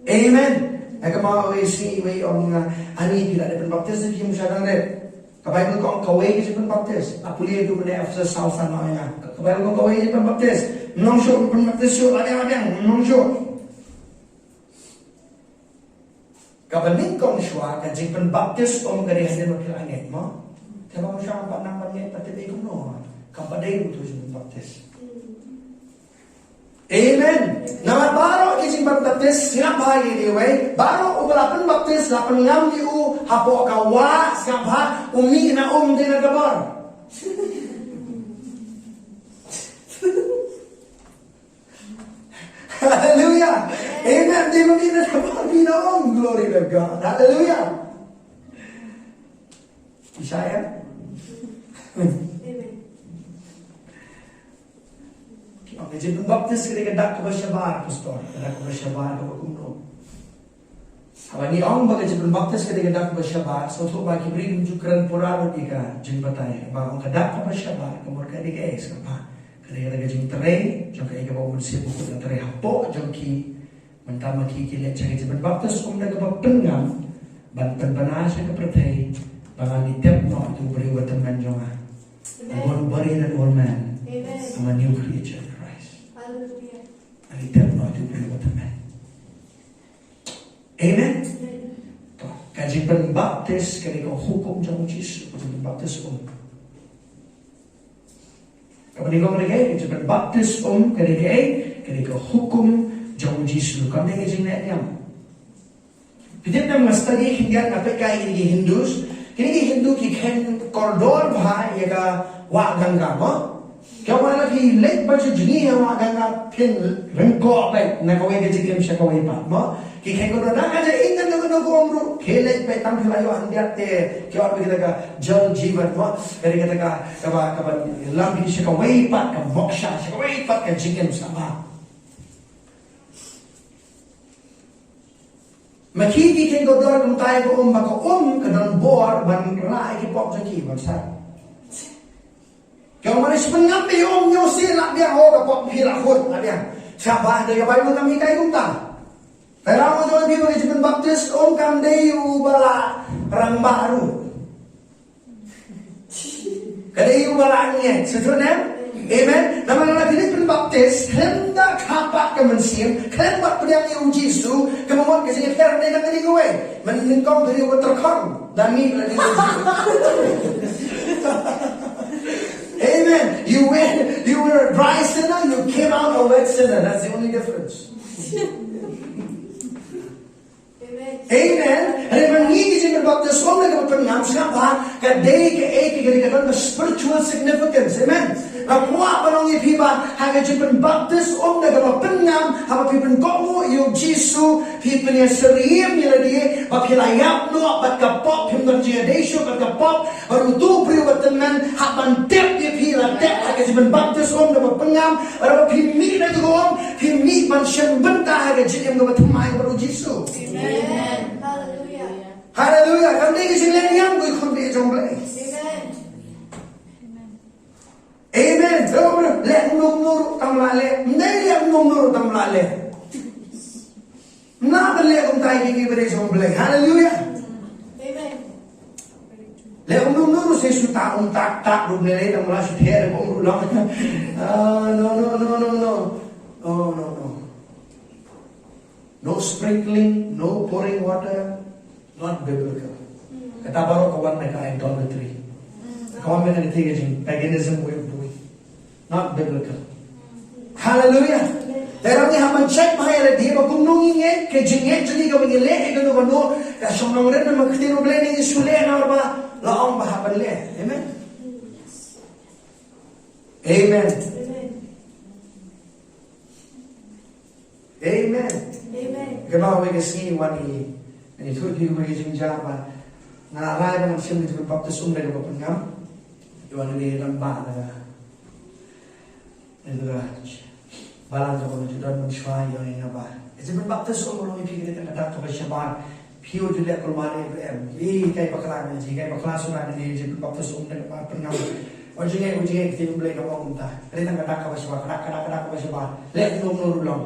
Amen. Nga kynmaw wei sngi wei ong, ah, ani phi la dep pynbaptis ne phim shym dang dep. Ka Baibl ka ong kawei ka jingpynbaptis. La pule ïa u mynne Ephesus saw san, ong ïa nga, ka Baibl ka ong kawei ka jingpynbaptis. Ym long shuh pynbaptis shuh, la biang la biang, ym long shuh. Kaba nyngkong shuwa ka jingpynbaptis um ka dei hadien ba phi la ngeit mo. Te ba shuwa pat nang ban ngeit pat te dei kumno? Kam pat dei uto u jingpynbaptis. Amen. Namar baroh ki jingpynbaptis, sngap bha ïa kawei, baroh uba la pynbaptis la pynngam ïa u hapoh ka wah, sngap bha, u mih na um, ym dei na ka bor. Hallelujah. Amen. Ym dei u mih na ka bor, mih na um. Glory to God. Hallelujah. Phi shai em? Amen. Ong, ka jingpynbaptis ka dei ka dak kaba shabar, pastor. Ka dak kaba shabar kaba kumno? Haba ngi ong ba ka jingpynbaptis ka dei ka dak kaba shabar, sngewthuh ba ki briew kim ju kren pura lut ïa ka jingbatai. Ba ong ka dak kaba shabar, ka mut ka dei kaei, sngap bha? Ka dei ka jingtrei jong kaei kaba u Mynsiem Bakhuid u la trei hapoh jong ki. Mynta ma ki ki leit sha ka jingpynbaptis um da kaba pynngam ban pynbna sha ka pyrthei ba ngan ïatep noh ïa u briew ba tymmen jong nga. Amen. Born born again, old man. Amen. I'm a new creature in Christ. Hallelujah. Ngan ïatep noh ïa u briew ba tymmen. Amen. Amen. To, ka jingpynbaptis ka dei ka hukum jong u Jisu, ka jingpynbaptis um. Kaba nyngkong ka dei kaei? Ka jingpynbaptis um ka dei kaei? Ka dei ka hukum jong u Jisu, kam dei ka jingeh niam. Phi tip, nga study khyndiat, nga peit ïa kine ki Hindus. Kine ki Hindu ki kheiñ kordor bha ïa ka wah Ganga mo. Ka wah, lada phi leit ba ju jngi ha wah Ganga phin lyngkot beit na kawei ka jingim sha kawei pat mo. Ki kheiñ kordor, dang haja ïa kano kano ka um ruh, phi leit beit, tang phi la ïoh khyndiat te ki ong ba kata ka Jal Jeevan mo. Ka dei kata ka, kaba, kaba lam phi sha kawei pat, ka moksha, sha kawei pat ka jingim, sngap bha. Ma ki ki kheiñ kordor kumta ïa ka um, ba ka um ka don bor ban rah ïa ki pop jong ki, ban sah. Ki ong, ma lei shu pynngam ïa um, hynñiew sien la biang, oh, ka pop phi la khuid, la biang. Sngap bha, hynrei ka Baibl kam hikai kumta. Te nga ong ïa phi ba ka jingpynbaptis um kam dei ïa uba la rangbah ruh. Ka dei ïa uba la ngeit, sngewthuh ne em? Amen. Namar lada phi leit pynbaptis khlem da kha pat ka mynsiem, khlem da pdiang ïa u Jisu, ka mut ka jingïapher ne ka dei kawei. Mynnyngkong ka dei uba tyrkhong, da mih la dei uba. Amen. You were, you were a dry sinner, you came out a wet sinner. That's the only difference. Amen. Amen. Hynrei ma ngi ki jingpynbaptis um da kaba pynngam, sngap bha, ka dei kaei, ka dei ka don ka spiritual significance. Amen. Nga kwah ban ong ïa phi ba ha ka jingpynbaptis um da kaba pynngam, haba phi pynkohnguh ïa u Jisu, phi pynïasyriem ïa lade ba phi la ïap noh bad ka pop, phim don jingïadei shuh bad ka pop, bad uto u briew ba tymmen hap ban tip ïa phi la Te ha ka jingpynbaptis um da ba pynngam, ba phi mih na ka um, phi mih ban shim bynta ha ka jingim kaba thymmai bad u Jisu. Amen. Hallelujah. Hallelujah. Kam dei ka jingleh niam ko i khun baieit jong U Blei. Amen. Amen. Te ong leh kumno kumno ruh tam lah leh. Ym dei leh kumno kumno ruh tam lah leh. Ym lah ban leh kumta ïa ki bynriew jong U Blei. Haleluya. Amen. Leh kumno kumno ruh, sa shu tak um tak tak ruh, leh leh tam lah shu theh ruh, um ruh long. Ah, no, no, no, no, no. No, no, no. No sprinkling, no pouring water. Not biblical. Kata baroh ka wan na ka idolatry. Ka wan na ka, ka jing paganism way of doing. Not biblical. Hallelujah. Te ngi hap ban check bha ïa lade ba kumno ngi ngeit, ka jingngeit jong ngi kaba ngi leh ïa kano kano, ka shong nongrim ne ka ktien U Blei, ngi shu leh namar ba la ong ba hap ban leh. Amen. Amen. Amen. Amen. Kaba wei ka sngi wan i, i thut hi wei ka jingjia ba nga la rai ba ngan shim ka jingpynbaptis um da kaba pynngam. I wan i dang ba da ka, da ka balang kaba ju don mynshuwa ïa nga ba ka jingpynbaptis um long ïa phi ka dei tang ka dak kaba shabar. Phi u ju leh kulmar ïa phi em. I kai bakla ne ji, kai bakla sura ne ji, pynbaptis um ne ba pynngam. U jingeh, u jingeh, ka ktien U Blei ka ong kumta. Ka dei tang ka dak kaba shabar, ka dak, ka dak, ka dak kaba shabar. Leh kumno kumno ruh long.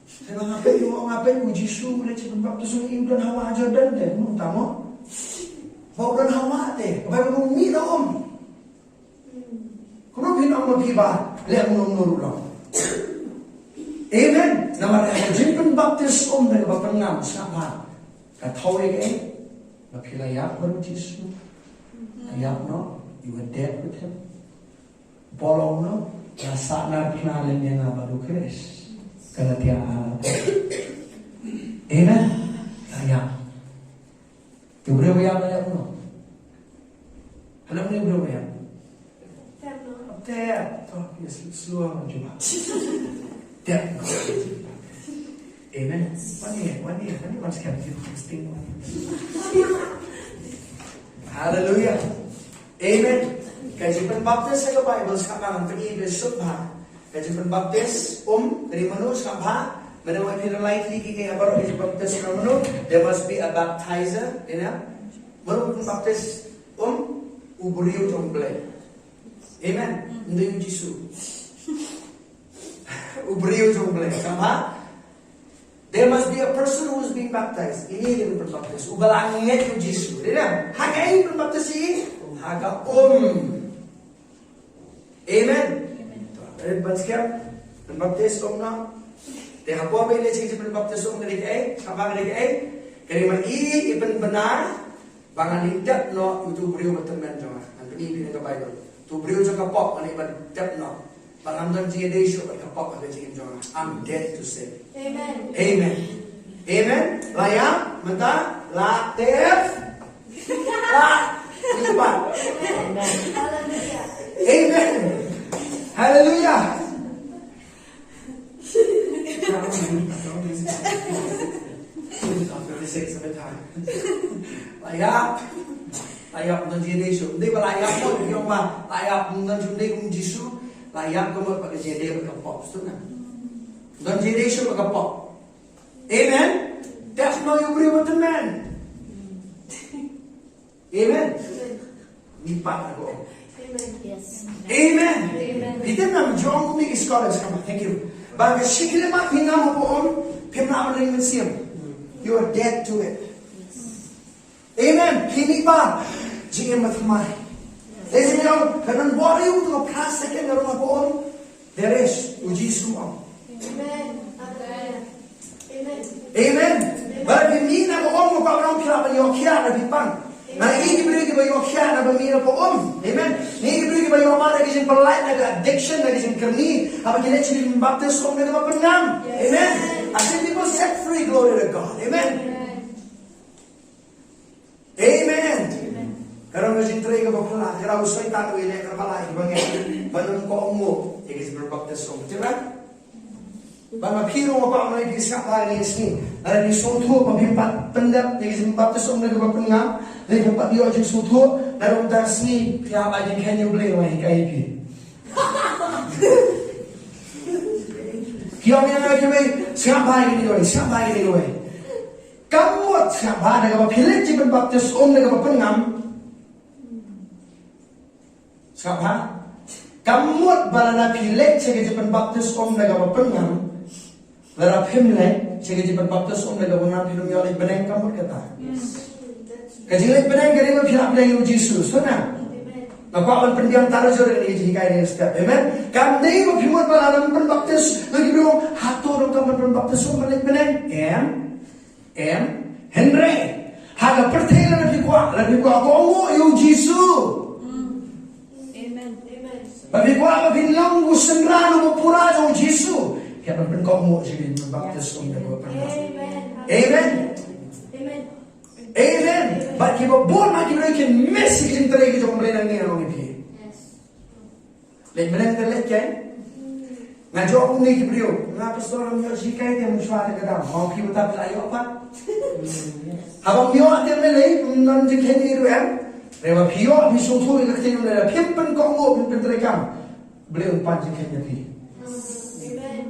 Te nga peit, nga peit u Jisu u leh jingpynbaptis um, i u don hawa ha Jordan te, kumno kumta mo? Ba u don hawa te, ba u mih na um. Kumno phin ong ma phi ba leh kumno kumno ruh long. Amen. Namar ka jingpynbaptis um da kaba pynngam sngap bha. Ka thew ïa kaei? Ba phi la ïap bad u Jisu. La ïap noh, you were dead with him. Paul ong noh, la sahnarphna lem ïa nga bad u Khrist. Galatia ar. Amen. La ïap. Te u briew ba ïap la ïap kumno? Hala une u briew ba ïap. Tep noh. Tep. To, yes, slow mo jubab. Tep noh. Amen. Wan ïa, wan ïa, wan ïa, wan skhem, wan ïa. Hallelujah. Amen. Ka jingpynbaptis ha ka Baibl sngap bha, ngan pyni ïa phi sngap bha. Ka jingpynbaptis um, ka dei mano sngap bha. Mynta wan phi lai kylli ki, ki ha baroh ka jingpynbaptis um mano. There must be a baptizer, you know. Mano pynbaptis um? U briew jong U Blei. Amen. Ym dei u Jisu. U briew jong U Blei. Sngap bha. There must be a person who is being baptized. Ini dia pynbaptis. Uba la ngeit ïa u Jisu. Dei ne? Ha kaei pynbaptis ïa i? Ha ka um. Amen. Amen. Rit ban skhem. Pynbaptis um noh. Te hapoh ba i leh jingpynbaptis um ka dei kaei? Sngap bha ka dei kaei? Ka dei ma i i pynbna ba ngan ïa dep noh ïa uto u briew ba tymmen jong nga. Ngan pyni ïa phi na ka Baibl. Uto u briew jong ka pop ngan ïa ban dep noh. Ba ngan ym don jingïadei shuh bad ka pop ha ka jingim jong nga. I'm dead to sin. Amen. Amen. Amen. La ïap, mynta la tep. La. Amen. Amen. Hallelujah. La ïap. La ïap, ym don jingïadei shuh. Ym dei ba la ïap mo, ïoh ba la ïap, ym don jingïadei kum Jisu. La ïap ka mut bad ka jingïadei bad ka pop. Sngewthuh ne? Ym don jingïadei shuh bad ka pop. Amen. Dep noh ïa u briew ba tymmen. Amen. Ngi pat na ko. Amen. Yes. Amen. Amen. Phi tip nam jong ngi ki scholars, come on, thank you. Ba ka shi khyllipmat phi ngam hapoh um, phim lah ban ring mynsiem. You are dead to it. Amen. Phi mih bad jingim ba thymmai. Lei jingim, phin nang bor ïa u to ka phra second na rung hapoh um. There is, u Jisu ong. Amen. Amen. Amen. Ba phi mih na ka um, ka ba ong phi lah ban ïoh khiah na phi pang. Ngi ki briew kiba ïoh khiah na ba mih na ka um. Amen. Ngi ki briew kiba ïoh mad na ki jingpyllait, na ka addiction, na ki jingkyrni. Haba ki leh jingpynbaptis um na kaba pynngam. Amen. I've seen people set free, glory to God. Amen. Amen. Ka long ka jingtrei kaba phylla, ka long u Soitan u ïaleh kyrpang ïa kiba ngeit. Ban ym kohnguh ïa ka jingpynbaptis um. Tip ba? Ba ma phi ruh nga kwah ban ong ïa phi sngap bha ïa kane ka sngi. Lada phi sngewthuh ba phim pat pyndep ïa ka jingpynbaptis um na kaba pynngam, lada phim pat ïoh jingsngewthuh, lada kumta ka sngi phi hap ai jingkheiñ ïa U Blei ba un hikai ïa phi. Ki ong ïa nga kiwei, sngap bha ïa kine kiwei, sngap bha ïa kine kiwei. Kam mut sngap bha, da kaba phi leit jingpynbaptis um da kaba pynngam. Sngap bha. Kam mut ba lada phi leit sha ka jingpynbaptis um da kaba pynngam. Lada phim leit sha ka jingpynbaptis um da kaba pynngam, phim ïoh leit bneng, kam mut kata. Ka jingleit bneng ka dei ba phi lap bneng ïa u Jisu, sngewthuh? Nga kwah ban pynbiang tang jur ïa ka jinghikai ne step. Amen. Kam dei ba phi mut ba lada pynbaptis, lada ki briew, hato donkam ban pynbaptis um ban leit bneng? Em. Em, hynrei ha ka pyrthei lada phi kwah, lada phi kwah kohnguh ïa u Jisu. Amen. Ba phi kwah ba phin long u synran uba pura jong u Jisu, phi hap ban pynkohnguh sha ka jingpynbaptis um da kaba pynngam. Amen. Amen. Amen. Bad kiba bun ha ki briew kin miss ïa ka jingtrei ka jong U Blei nangne, nga ong ïa phi. Leit bneng te leit kai. Nga jop kumne ki briew. Nga pastor, ngam ïoh jinghikai te, mynshuwa te ka dam. Ma phi uta phi la ïoh pat. Haba ym ïoh te me lei, ym don jingkheiñ ïa u em. Hynrei ba phi ïoh, phi sngewthuh ïa ka ktien U Blei, phim pynkohnguh, phim pyntreikam, U Blei un pan jingkheiñ ïa phi. Amen.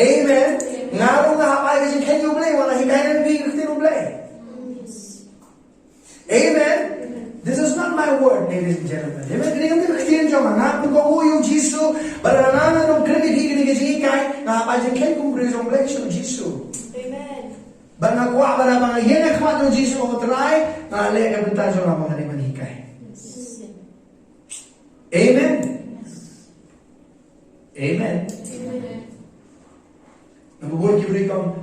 Amen. Nga ruh nga hap ai ka jingkheiñ ïa U Blei, wat la hikai ïa phi ka ktien U Blei. Amen. This is not my word, ladies and gentlemen. Amen. Kane kam dei ka ktien jong nga. Nga pynkohnguh ïa u Jisu. Bad nga, nga ong kren ïa phi kane ka jinghikai, nga hap ai jingkheiñ kum u briew jong U Blei sha u Jisu. Amen. Bad nga kwah ba haba nga ïeng ha khmat jong u Jisu, U Trai, nga leh ka bynta jong nga ba nga dei ban hikai. Amen. Amen. Amen. Namar bun ki briew ki ong,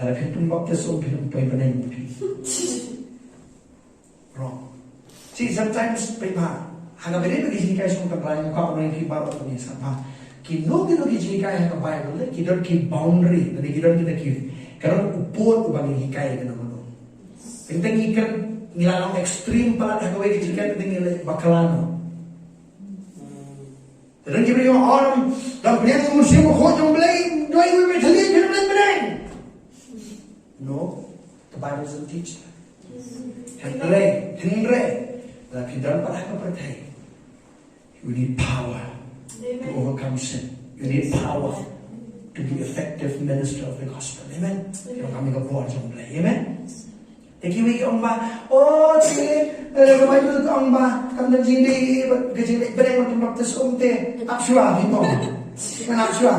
lada phin pynbaptis um, phin poi bneng phi. Wrong. See, sometimes, phi ba, ha kaba ïadei bad ka jinghikai sha u Trai, nga kwah ban ong ïa phi baroh kane, sngap bha. Kino kino ki jinghikai ha ka Baibl, ki don ki boundary, lane ki don kita ki, ka don u pud uba ngin hikai kano kano. Teng teng ngi kren, ngi la long extreme palat ha kawei ka jinghikai, teng teng ngi leh bakla noh. Te don ki briew ki ong, dang pdiang ïa u Mynsiem Bakhuid jong U Blei, duwai iwei iwei tylli phin leit bneng. No, the Bible doesn't teach that. Hynrei, hynrei, lada phi don pat ha ka pyrthei, you need power to overcome sin. You need power to be effective minister of the gospel. Amen. Phi donkam ïa ka bor jong U Blei. Amen. Te kiwei ki ong ba, o, te, eh, ka Baibl ka ong ba kam don jingdei, ka jingleit bneng ban pynbaptis um te. Ap shuwa phi ong. Ngan ap shuwa.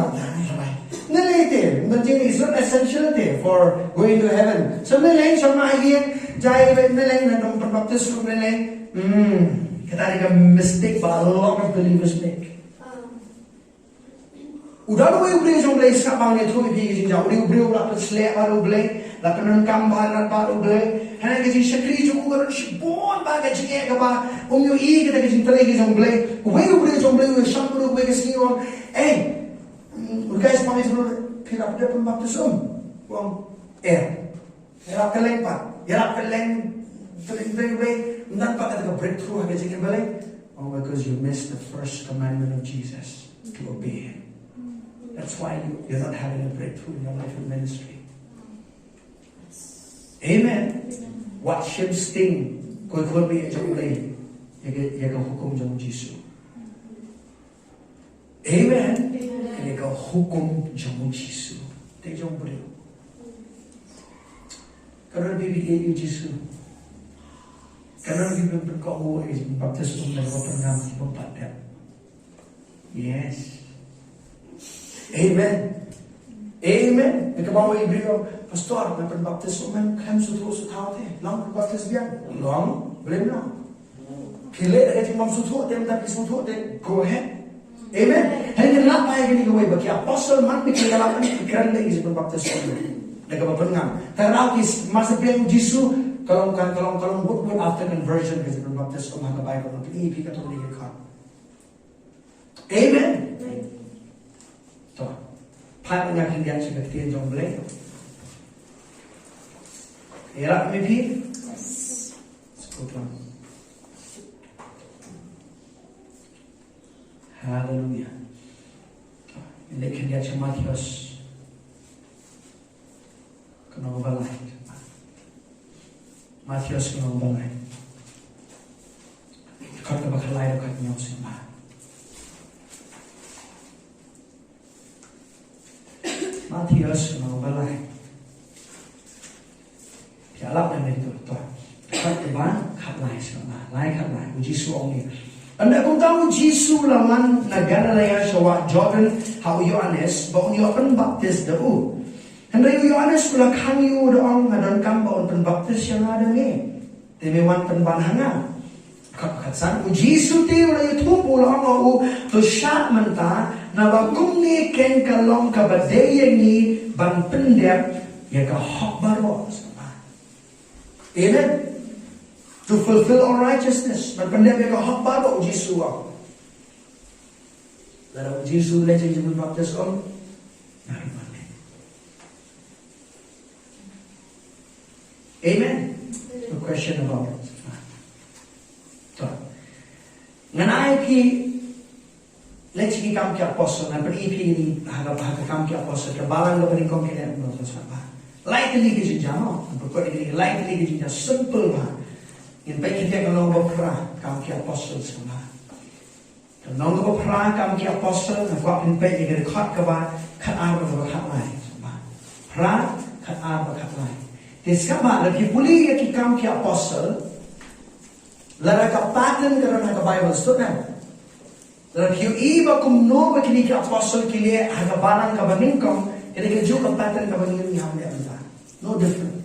Ne lei te, don jingdei, it's not essential te for going to heaven. So ne lei, shong ha ïing, jai, ne lei, ngan ym pynbaptis um, ne lei. Hmm. Kata ka dei ka mistake ba a lot of believers make. U don uwei u briew jong U Blei, sngap bha, ngan ïathuh ïa phi ka jingjia. U dei u briew uba la pynsleh bad U Blei, la pyndonkam bha bad U Blei. Hynrei ka jingshakri jong u ka don shibun bha ka jingeh kaba um ïohi kata ka jingtrei ka jong U Blei. Uwei u briew jong U Blei u ïashong bad u uwei ka sngi, u ong, "Ei, mm, guys, phi la dep pynbaptis um?" U ong, "Eh." Ïarap kylleng pat. Ïarap kylleng. Trei, trei, trei. Ym don pat kata ka breakthrough ha ka jingim balei? Oh, because you missed the first commandment of Jesus, to obey him. That's why you, you're not having a breakthrough in your life and ministry. Amen. Wat shim sting. Koi khun ba ïeit jong U Blei. Ïa ka, ïa ka hukum jong U Jisu. Amen. Amen. Kane ka hukum jong u Jisu. Te jong u briew. Ka don ba phi ïeit ïa u Jisu. Ka don ba phi pynkohnguh ïa ka baptisma, ka baptisma ki bym pat dep. Yes. Amen. Amen. Te kaba u briew, pastor, nga pynbaptis, man, khlem sngewthuh sngewthaw te. Long pynbaptis biang. Long, blame long. Phi leh da ka jingbym sngewthuh te, mynta phi sngewthuh te, go ahead. Amen. Hynrei ngin lap ïa kane kawei ba ki apostle man ba ki ïalap, ki kren da ka jingpynbaptis. Da kaba pynngam. Te ka daw ki masa pyrshah Jisu, ka long, ka long, ka long wut wut after conversion ka jingpynbaptis ha ka Baibl. Phi, phi katto katne ki khot. Amen. To. Phai ban ïa khyndiat sha ka ktien jong U Blei. Ïarap me phi. Sukut lang. Haleluya. Ngin ïa khyndiat sha Mathaios. Kano ba lai. Mathaios kano ba lai. Dkhot kaba khatlai, dkhot hynñiew sha ba. Jisu u ong ïa u. Ynda kumta u Jisu u la wan na Galilea sha wah Jordan ha u Ïoannis ba un ïoh pynbaptis da u. Hynrei u Ïoannis u la khang ïa u da ong, nga donkam ba un pynbaptis ïa nga da me, te me wan pynban ha nga. Khat khat san u Jisu te u la ïathuh, u la ong ïa u, to shah mynta, naba kumne keiñ ka long kaba dei ïa ngi ban pyndep ïa ka hok baroh. Amen. To fulfill all righteousness. Ban pyndep ïa ka hok baroh, u Jisu u ong. Lada u Jisu u leh jingpynbaptis, um. Amen. No question about it. To. Ngan ai phi Leit sha ki Kam ki Apostol, ngan pyni ïa phi ha ka, ha ka Kam ki Apostol, ka balang kaba nyngkong ki leh kumno, to sngap bha. Lai tylli ki jingjia, mo. Ngan pynkut ïa ki lai tylli ki jingjia, simple bha. Ngin peit kita ka lynnong ba phra, Kam ki Apostol, sngap bha. Ka lynnong ba phra, Kam ki Apostol, nga kwah phin peit ïa ka dkhot kaba khatar bad kaba khatlai, sngap bha. Phra, khatar bad khatlai. Te sngap bha, lada phi pule ïa ki Kam ki Apostol, lada ka pattern ka don ha ka Bible, sngap bha. Lada phi ïohi ba kumno ba kine ki apostol ki leh ha ka balang kaba nyngkong, ka dei kajuh ka pattern kaba ngi ruh ngi hap leh mynta. No different.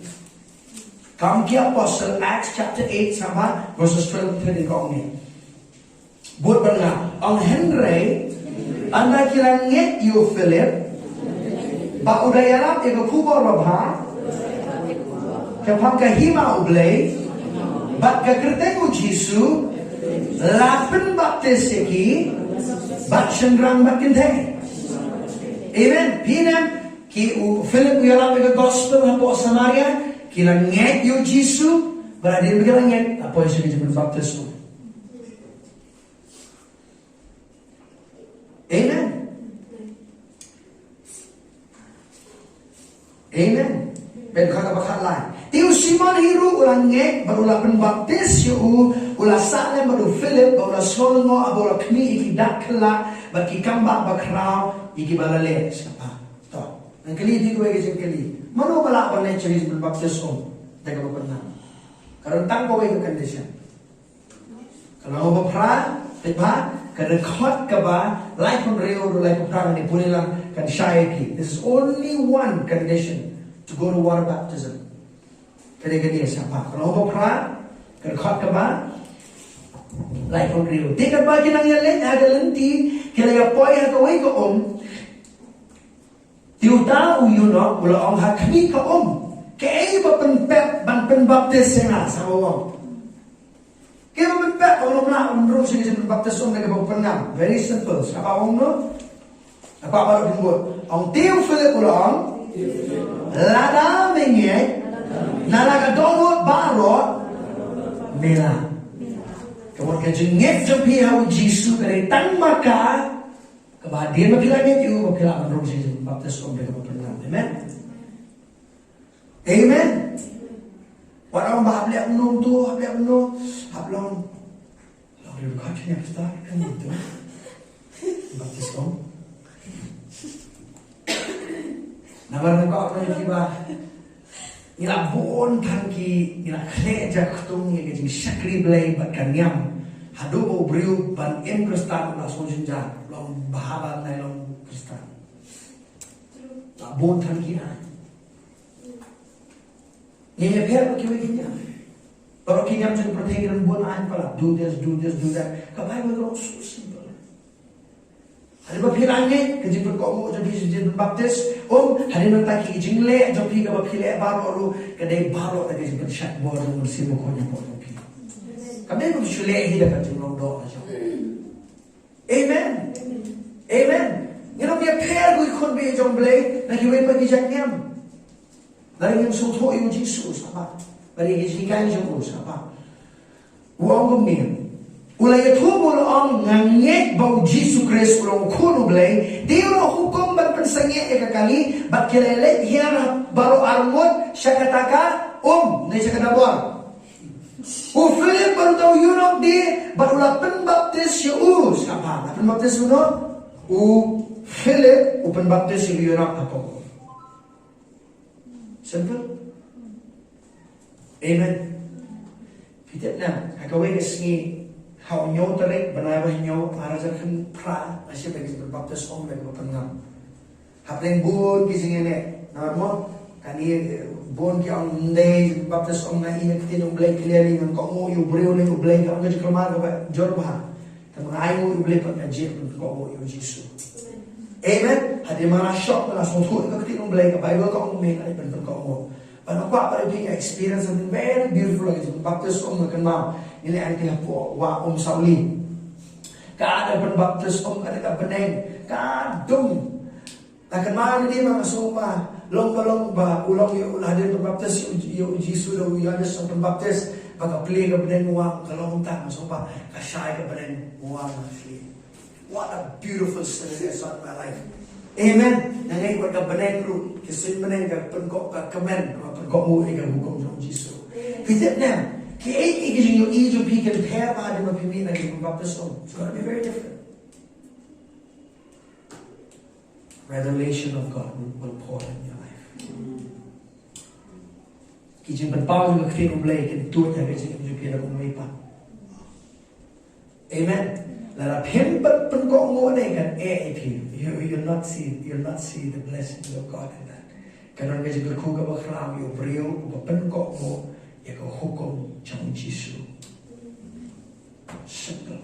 Kam ki Apostol, Acts chapter eight, sngap bha, verses twelve to thirteen ka ong ne. Bud ba nga, ong hynrei, ynda ki la ngeit ïa u Philip, ba u da ïarap ïa ka khubor babha, shaphang ka hima U Blei bad ka kyrteng U Jisu, la pynbaptis ïa ki bad shynrang bad kynthei. Amen. Phi ïohi, ki u Philip u ïarap ïa ka gospel hapoh Samaria, ki la ngeit ïa U Jisu, bad hadien ba ki la ngeit, la poi sha ka jingpynbaptis. Amen. Amen. Peit ka kaba khatlai. Te u Simon hi ruh u la ngeit bad u la pynbaptis ïa u, u la sah lem bad u Philip, bad u la sngew lyngngoh haba u la khmih ïa ki dak khlak bad ki kambah bakhraw ïa kiba la leh. Sngap bha. To. Ngan kylli ïa phi kawei ka jingkylli. Mano ba lah ban leit sha ka jingpynbaptis, um, da kaba pynnang? Ka don tang kawei ka condition. Ka lynnong ba phra, peit bha, ka dkhot kaba laiphew hynriew, laiphew phra, ngan ïa pule lang, kan shai ïa phi. There's only one condition to go to water baptism. Ka dei kane, sngap bha. Ka lynnong ba phra, ka dkhot kaba laiphew hynriew. Te katba ki nang ïaleit ha ka lynti, ki la ïa poi ha kawei ka um. Te uta u eunuch u la ong ha khmih ka um, kaei ba pynpep ban pynbaptis ïa nga, sngap bha u ong. Kaei ba pynpep ba ngam lah ban rung sha ka jingpynbaptis um da kaba pynngam? Very simple. Sngap bha u ong, no? Nga kwah baroh phin bud. Ong, te u Philip u la ong, lada me ngeit na la ka dohnud baroh, me lah. Ka mut ka jingngeit jong phi ha U Jisu ka dei tang ma ka, kaba hadien ba phi la ngeit ïa u, ba phi lah ban rung sha ka jingpynbaptis um da kaba pynngam. Amen. Amen. Wat ong ba hap leh kumno to, hap leh kumno, hap long, long ri ka chanya psta kan to. Baptis um. Namar nga kwah ban ong ïa phi ba ngi la bun tang ki, ngi la khleh jaktung ïa ka jingshakri Blei bad ka niam. Haduh ba u briew ban im Khristan u la sngewjynjar, long bha ba nai long Khristan. La bun tang ki ai. Ngi ïa pher bad kiwei ki niam. Baroh ki niam jong ka pyrthei ki don bun aiñ palat. Do this, do this, do that. Ka Baibl ka ong so simple. Hadien ba phi la ngeit, ka jingpynkohnguh jong phi, jingpynbaptis um, hadien ba ki jingleh jong phi kaba phi leh baroh ruh, ka dei baroh da ka jingpynshait bor jong U Mynsiem Bakhuid hapoh jong phi. Kam dei ba phi shu leh hi da ka jinglong doh jong phi. Amen. Amen. Ngin ym ïa pher kum ki khun baieit jong U Blei na kiwei pat ki jait niam. Lada ngim sngewthuh ïa U Jisu, sngap bha. Bad ïa ki jinghikai jong u, sngap bha. U ong kumne. U la ïathuh, u la ong, nga ngeit ba U Jisu Khrist u long U Khun U Blei. Te u la hukum ban pynsangeh ïa ka kali, bad ki la leit hiar baroh arngut sha kata ka um, ne sha kata ka bor. U Philip bad uta u eunuch de, bad u la pynbaptis ïa u. Sngap bha, la pynbaptis uno? U Philip u pynbaptis ïa u eunuch hapoh. Simple. Amen. Phi tip ne em, ha kawei ka sngi, Ha u hynñiew tarik bnai ba hynñiew, ar hajar khatphra, nga shim ïa ka jingpynbaptis um bad ka ba pynngam. Hapdeng bun ki jingïaleh, namar mo, kane, eh, bun ki ong ym dei jingpynbaptis um, nga i na ka ktien U Blei clearly, ngan kohnguh ïa u briew ne ïa U Blei, ka ong ka jingkylli ka ba jur bha. Te ma nga ainguh ïa U Blei pat nga jied ban pynkohnguh ïa u Jisu. Amen. Hadien ba nga la shock, nga la sngewthuh ïa ka ktien U Blei, ka Baibl ka ong me nga dei ban pynkohnguh. Bad nga kwah ban ïa phi experience something very beautiful, like ka jingbaptis um, nga kynmaw ngi leit aiti hapoh Wah Um Sawli. Ka dei pynbaptis um, ka dei ka bneng, ka dum. Nga kynmaw ïa lade ba nga sngew ba long ba long ba u long ïa u, la dei pynbaptis ïa u, ïa u Jisu da u Ïoannis sngewbha pynbaptis, ba ka plie ka bneng wah, ka long tang, nga sngew ba ka shai ka bneng wah, ka plie. What a beautiful scenario I saw in my life. Amen. Nga ngeit ba ka bneng ruh, ka suiñ bneng ka pynkoh, ka kmen, ka pynkohnguh ïa ka hukum jong Jisu. Phi tip ne em, kiei kiei ki jingïohi jong phi kin pher bha hadien ba phi mih na ka jingpynbaptis um. It's gonna be very different. Revelation of God will, will pour in your life. Ki jingpynpaw jong ka ktien U Blei kin tuid ha ka jingim jong phi da kumno pat. Amen. Lada phim pat pynkohnguh ne kan eh ïa phi. You, you'll not see, you'll not see the blessings of God in that. Kan don ka jingkyrkhu kaba khraw ïa u briew uba pynkohnguh ïa ka hukum jong u Jisu. Simple.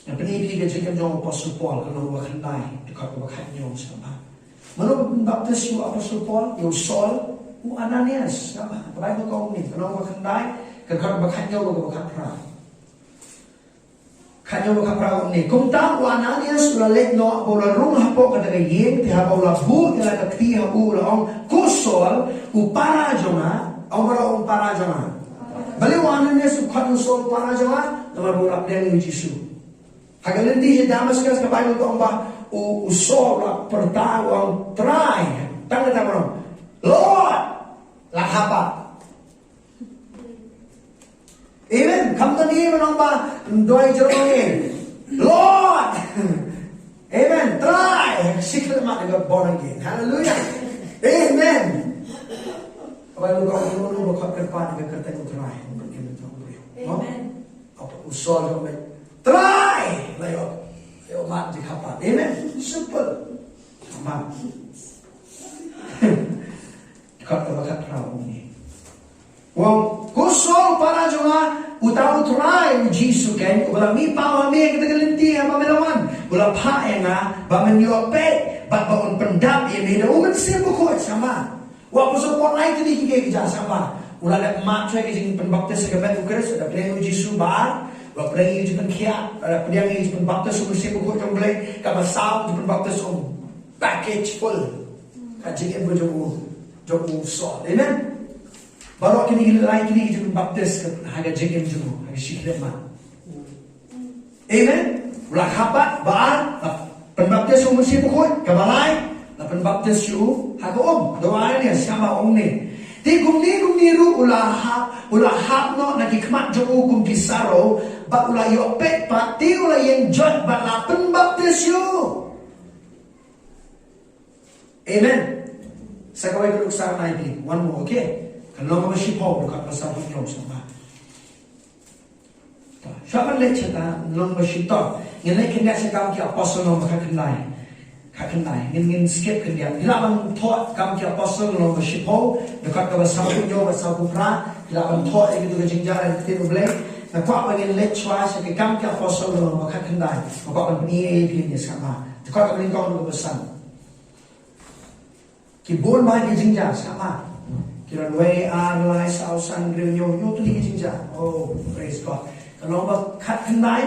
Nga pyni ïa phi ka jingim jong u Apostol Paul, ka lynnong ba khyndai, dkhot kaba khathynñiew, sngap bha. Mano ba pynbaptis ïa u Apostol Paul? Ïa u Saul, u Ananias, sngap bha. Ka Baibl ka ong kumne, ka lynnong ba khyndai, ka dkhot ba khathynñiew bad kaba khatphra. Khathynñiew bad khatphra ka ong kumne: Kumta u Ananias u la leit noh bad u la rung hapoh kata ka ïing, te haba u la buh ïa la ka kti ha u, u la ong, Ko Saul, u para jong nga, ong baroh, ong para jong nga. Balei u Ananias u khot ïa u Saul u para jong nga? Namar ba u la pdiang ïa u Jisu. Ha ka lynti sha Damascus, ka Baibl ka ong ba u, u Saul u la pyrta, u ong, Trai, tang kata, u ong, Lord, la kha pat. Amen. Kam don ei ban ong ba, duwai jrong ei. Lord. Amen. Trai. Shi khyllipmat, they got born again. Hallelujah. Amen. Ka Baibl ka ong, uno uno uba khot kyrpad ïa ka kyrteng U Trai, un pynkmen ïa u briew. Mo? Amen. Haba u Saul u ong, Trai! La ïoh, la ïoh mad, jingkha pat. Amen. Simple. Amen. Dkhot kaba khatphra u ong kumne. U ong, Ko Saul, para jong nga, uta U Trai, U Jisu keiñ, uba la mih paw ha me ha kata ka lynti haba me la wan, u la phah ïa nga ba men ïoh peit bad ba un pyndap ïa me da U Mynsiem Bakhuid. Sngap bha. U Apostol Paul u ai kine ki kiei ki jia, sngap bha. U la dep mad shuwa ïa ka jingpynbaptis ha ka met U Khrist, u la pdiang ïa U Jisu, ba ar, u la pdiang ïa ka jingpynkhiah, u la pdiang ïa ka jingpynbaptis U Mynsiem Bakhuid jong U Blei, kaba saw ka jingpynbaptis um. Package full. Ka jingim ka jong u, jong u Saul. Amen. Baroh kine ki lai kine ki jingpynbaptis ha ka jingim jong u, ha ka shi khyllipmat. Amen. U la kha pat, ba ar, la pynbaptis U Mynsiem Bakhuid, kaba lai, la pynbaptis ïa u ha ka um, da u Ananias, sngap bha, u ong kumne. Te kumne kumne ruh u la hap, u la hap noh na ki khmat jong u kum ki saru, bad u la ïoh peit pat, te u la ïeng joit bad la pynbaptis ïa u. Amen. Sa kawei ka duk sa nai phi. One more, okay? Ka lynnong ba shiphew, dkhot ba sawphew hynñiew, sngap bha. Shuwa ban leit sha ka lynnong ba shiteng, ngin leit khyndiat sha Kam ki Apostol lynnong ba khatkhyndai. Khatkhyndai. Ngin, ngin skip khyndiat. Phi lah ban thoh Kam ki Apostol lynnong ba shiphew, dkhot kaba sawphew hynñiew bad sawphew phra. Phi lah ban thoh ïa kito ka jingjar ha ka ktien U Blei. Nga kwah ba ngin leit shuwa sha ka Kam ki Apostol lynnong ba khatkhyndai. Nga kwah ban pyni ïa phi ne, sngap bha. Dkhot kaba nyngkong haduh kaba san. Ki bun bha ki jingjia, sngap bha. Ki don wei, ar, lai, saw, san, hynriew, hynñiew, hynñiew tylli ki jingjia. Oh, praise God. Ka lynnong ba khatkhyndai,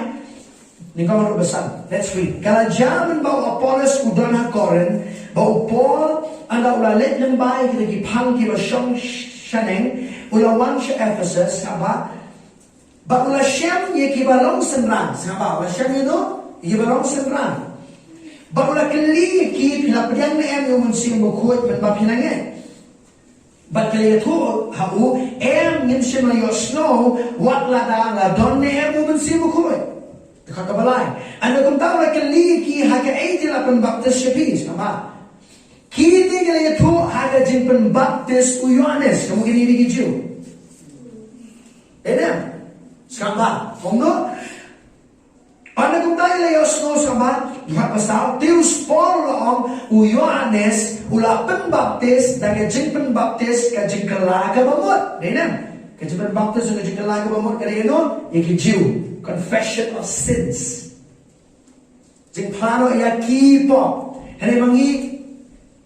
nyngkong haduh ba san. Let's read. Ka la jia mynba u Apollos u don ha Korinth, ba u Paul, ynda u la leit lyngba ïa kita ki phang kiba shong shaneng, u la wan sha Ephesus, sngap bha. Bad u la shem ïa kiba long synran, sngap bha, u la shem ïa no, ïa kiba long synran. Bad u la kylli ïa ki, phi la pdiang ne em ïa u Mynsiem Bakhuid mynba phi la ngeit? Bad ki la ïathuh ha u, em, ngim shym la ïohsngew, wat lada la don ne em u Mynsiem Bakhuid. Dkhot kaba lai. Ynda kumta u la kylli ïa ki, ha kaei te la pynbaptis ïa phi, sngap bha. Ki te ki la ïathuh ha ka jingpynbaptis u Ïoannis, ka mut kine ki Jiw. Amen. Sngap bha, ong no. Ynda kumta i la ïohsngew, sngap bha, dkhot ba saw, te u Paul u la ong, u Ïoannis u la pynbaptis da ka jingpynbaptis ka jingkylla kaba mut. Dei ne em? Ka jingpynbaptis ka jingkylla kaba mut ka dei kano? Ïa ki Jiw. Confession of sins. Jingphla noh ïa ki pop. Hynrei ma ngi,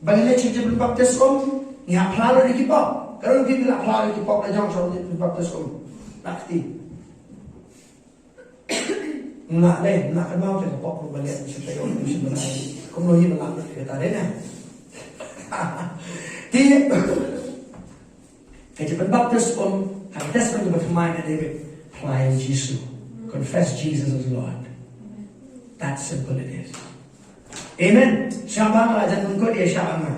ba ngi leit sha jingpynbaptis um, ngi hap phla noh ïa ki pop. Ka don ki ba la phla ïa ki pop la jong sha jingpynbaptis um. Nakti. Nga leh, nga kynmaw te ka pop ruh ba leh, shu taïew, shu bnai. Kumno hi ba lah, kata dei na. Te, ka jingpynbaptis um, ha ka Testament kaba thymmai ka dei phla ïa u Jisu. Confess Jesus as Lord. That simple it is. Amen. Sngap bha, nga la jan pynkut ïa sha nga.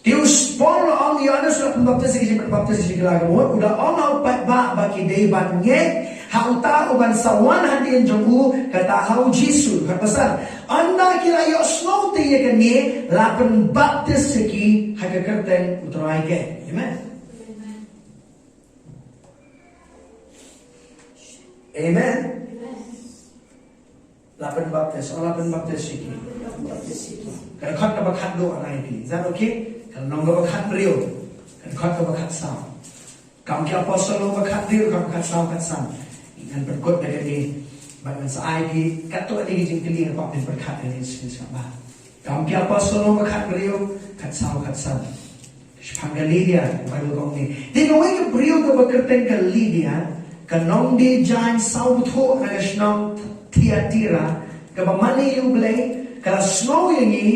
Te u Paul u la ong, Ïoannis u la pynbaptis ïa ki jingpynbaptis ïa ki la ka mut, u da ong ha u paidbah ba ki dei ban ngeit ha uta uban sa wan hadien jong u, kata ha u Jisu. Dkhot ba san. Ynda ki la ïohsngew te ïa kane, la pynbaptis ïa ki ha ka kyrteng u Trai. Amen. Amen. La pynbaptis, oh, la pynbaptis ïa ki. Ka dkhot kaba khatduh, nai ïa phi. Is that okay? Ka lynnong kaba khatbriew. Ka dkhot kaba khatsaw. Kam ki Apostol lynnong kaba khatbriew, kaba khatsaw, khatsan. Ngan pynkut da kane. Bad ngan sa ai ki, katto katne ki jingkylli, ngan pynpyrkhat da kane, sngewbha. Kam ki Apostol lynnong ba khatbriew, khatsaw, khatsan. Shaphang ka Lydia, Baibl ka ong ne. Te kawei ka briew kaba kyrteng ka Lydia, ka nongdie jaiñ saw bthuh na ka shnong Thiatira, kaba mane ïa u Blei, ka la sngew ïa ngi,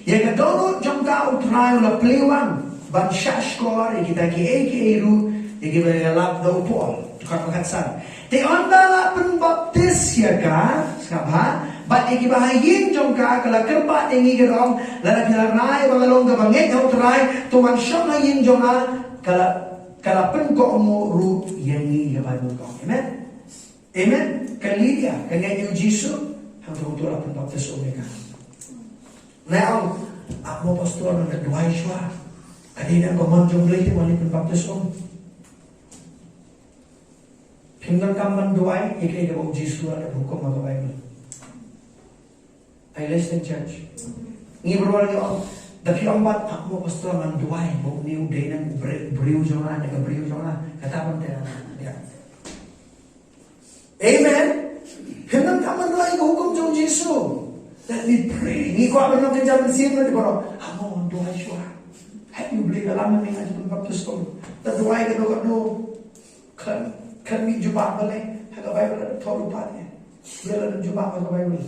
ïa ka dohnud jong ka u Trai u la plie wang, ban shahshkor ïa kita kiei kiei ruh, ïa kiba ïalap da u Paul. Dkhot ba khatsan. Te ynda la pynbaptis ïa ka, sngap bha, bad ïa kiba ha ïing jong ka, ka la kyrpad ïa ngi ka da ong, lada phi la rai ba nga long kaba ngeit ha u Trai, to wan shong ha ïing jong nga, ka la, ka la pynkohnguh ruh ïa ngi, ka Baibl ka ong. Amen. Amen. Ka Lydia, ka ngeit ïa u Jisu, hangto hangto la pynbaptis um ïa ka. Nai ong, ah, mo pastor, nga duwai shuwa. Ka dei na ka mon jong u Blei te wan leit pynbaptis um. Phim donkam ban duwai ïa kaei kaba u Jisu u la dep hukum ha ka Baibl. Are you listening, church? Ngi baroh ngi ong, da phi ong pat, ah, mo pastor, ngan duwai ba une u dei nang u briew, briew jong nga, ne ka briew jong nga. Kata ban te, ïa. Amen. Phim donkam ban duwai ïa ka hukum jong u Jisu. Let me pray. Ngi kwah ban long kynja mynsiem na dei baroh. Ah, mo, ngan duwai shuwa. Hep ïa u Blei ka lam mynne nga ju pynbaptis um. Da duwai kano kano. Khlem, khlem mih jubab balei, ha ka Baibl la thoh ruh pat ïa. Balei la jubab ha ka Baibl.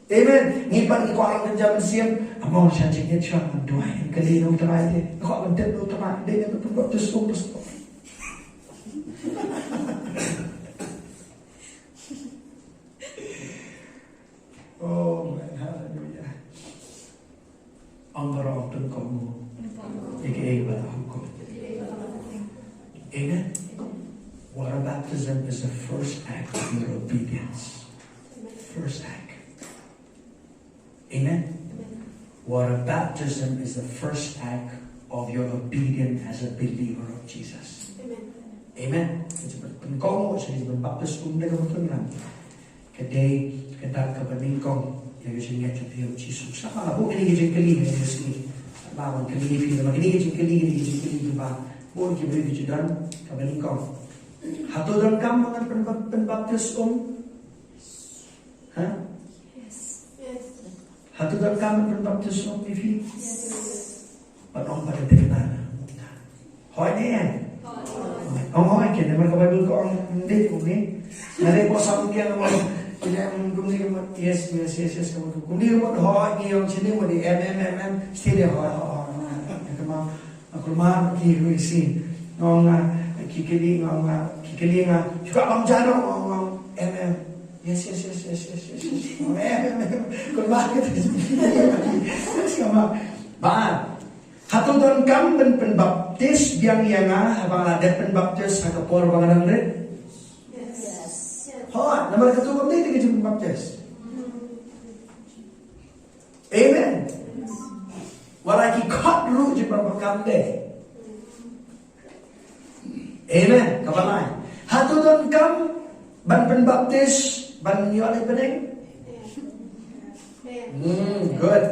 Amen. Ngi pat ngi kwah long kynja mynsiem, ah, mo sha jingngeit shuwa, ngan duwai, ngan kylli na u Trai te. Nga kwah ban tip na u Trai, dei ngan pynbaptis um, pastor. Oh, man, hallelujah. Ong baroh, ong pynkohnguh ïa kaei ba la hukum. Amen. Water baptism is the first act of your obedience. First act. Amen. Water baptism is the first act of your obedience as a believer of Jesus. Amen. Amen. Ka jingpynkohnguh, ka jingbaptis um da ka baptisma. Ka dei ka dak kaba nyngkong ïa ka jingngeit jong phi ha u Jisu. Sngap bha, la buh kine ki jingkylli ha kane ka sngi. Sngap bha ban kylli ïa phi, namar kine ki jingkylli, kine ki jingkylli kiba buh ki briew ki jingdon kaba nyngkong. Hato donkam ban pyn-, pynbaptis um? Ha? Hato donkam ban pynbaptis um ïa phi? Pat ong pat ïa phi, kane. Hooid ne em? Ong hooid, kane namar ka Baibl ka ong ym dei kumne. Nga dei ba sam ïa nga ong, kine em kumne kumne. Yes, yes, yes, yes, kumne kumne. Hooid, ngi ong shane kumne, em, em, em, em. Shane hooid, hooid, hooid. Kumne. Nga kulmar ki ruh isi. Nga ong, ah, ki kylli, nga ong, ah, ki kylli nga. Shuwa bam jano, nga ong, nga ong, em, em. Yes, yes, yes. Em, em, em, em. Kulmar ki. Yes, nga ong. Ba. Hato donkam ban pynbaptis biang ïa nga haba nga la dep pynbaptis ha ka por ba nga dang rit? Yes. Hooid, namar katu kam dei ka jingpynbaptis. Amen. Wat la ki khot ruh jingpynbaptis kam dei. Amen. Kaba lai. Hato donkam ban pynbaptis ban ïoh leit bneng? Hmm, good.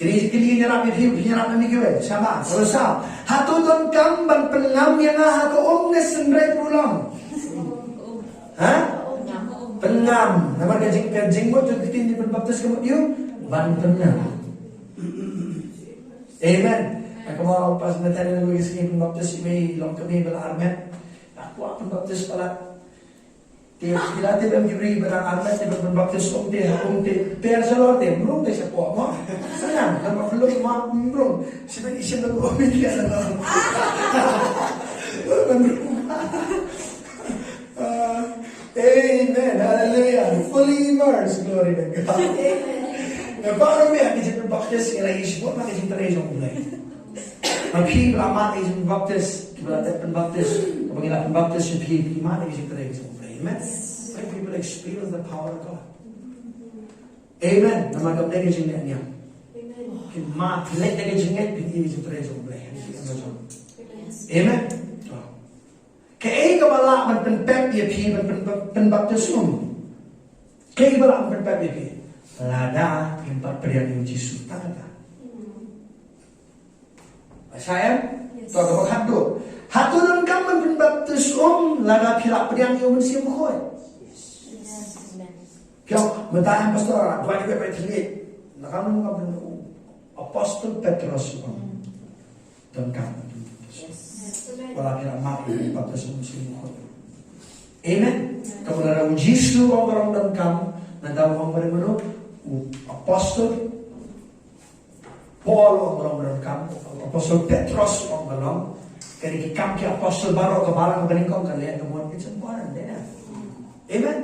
Kini kini nyarap ïa phi, phi nyarap na mi kiwei. Sama, terus sa. Hato donkam ban pynngam ïa nga ha ka um ne synreit ruh long? Ha? Pynngam. Namar ka jing, ka jingmut jong ka ktien pynbaptis ka mut ïa u ban pynngam. Amen. Ka mut pas Nathaniel wei ka sngi pynbaptis ïa mei long ka mei ba la armet. Ka kwah pynbaptis palat. Te phi la tip em ki briew ba dang armet te ban pynbaptis um te, um te per shalor te mrung te sha kwah mo. Sa nang, namar ba lum mo mrung. Sha ba i shim ba lum ïa la. Mrung. Ah, amen. Hallelujah. Fully immersed. Glory to God. Nga kwah ruh ïa ki jingpynbaptis ïa la i shibun ma ki jingtrei jong U Blei. Ma phi ba la mad ïa ki jingpynbaptis, ki ba la dep pynbaptis, kaba ngi la pynbaptis ïa phi, phi mad ïa ki jingtrei jong U Blei. Amen. Let people experience the power of God. Amen. Namar kam dei ka jingleh niam. Phi mad, phi leh da ka jingngeit, phi ïa ki jingtrei jong U Blei. Amen. Kaei kaba lah ban pynpep ïa phi ban pyn, pyn, pynbaptis um? Kaei kaba lah ban pynpep ïa phi? Lada phim pat pdiang ïa u Jisu tang kata. Sa em? Yes. To kaba khatduh. Hato donkam ban pynbaptis um lada phi la pdiang ïa u Mynsiem Bakhuid? Yes. Amen. Phi ong mynta em pastor, dwai dwai bai thylliej. Lada kam donkam ban u Apostol Petros u ong. Donkam. Yes. Wala phi la mad ïa u baptisma Mynsiem Bakhuid. Amen. Ka mut lada u Jisu u ong ba long donkam, nangta u ong ba dei mano? U apostol Paul u ong ba long donkam, u apostol Petros u ong ba long. Kane ki kam ki apostol baroh ka balang kaba nyngkong ka leh ka mut it's important, dei na? Amen.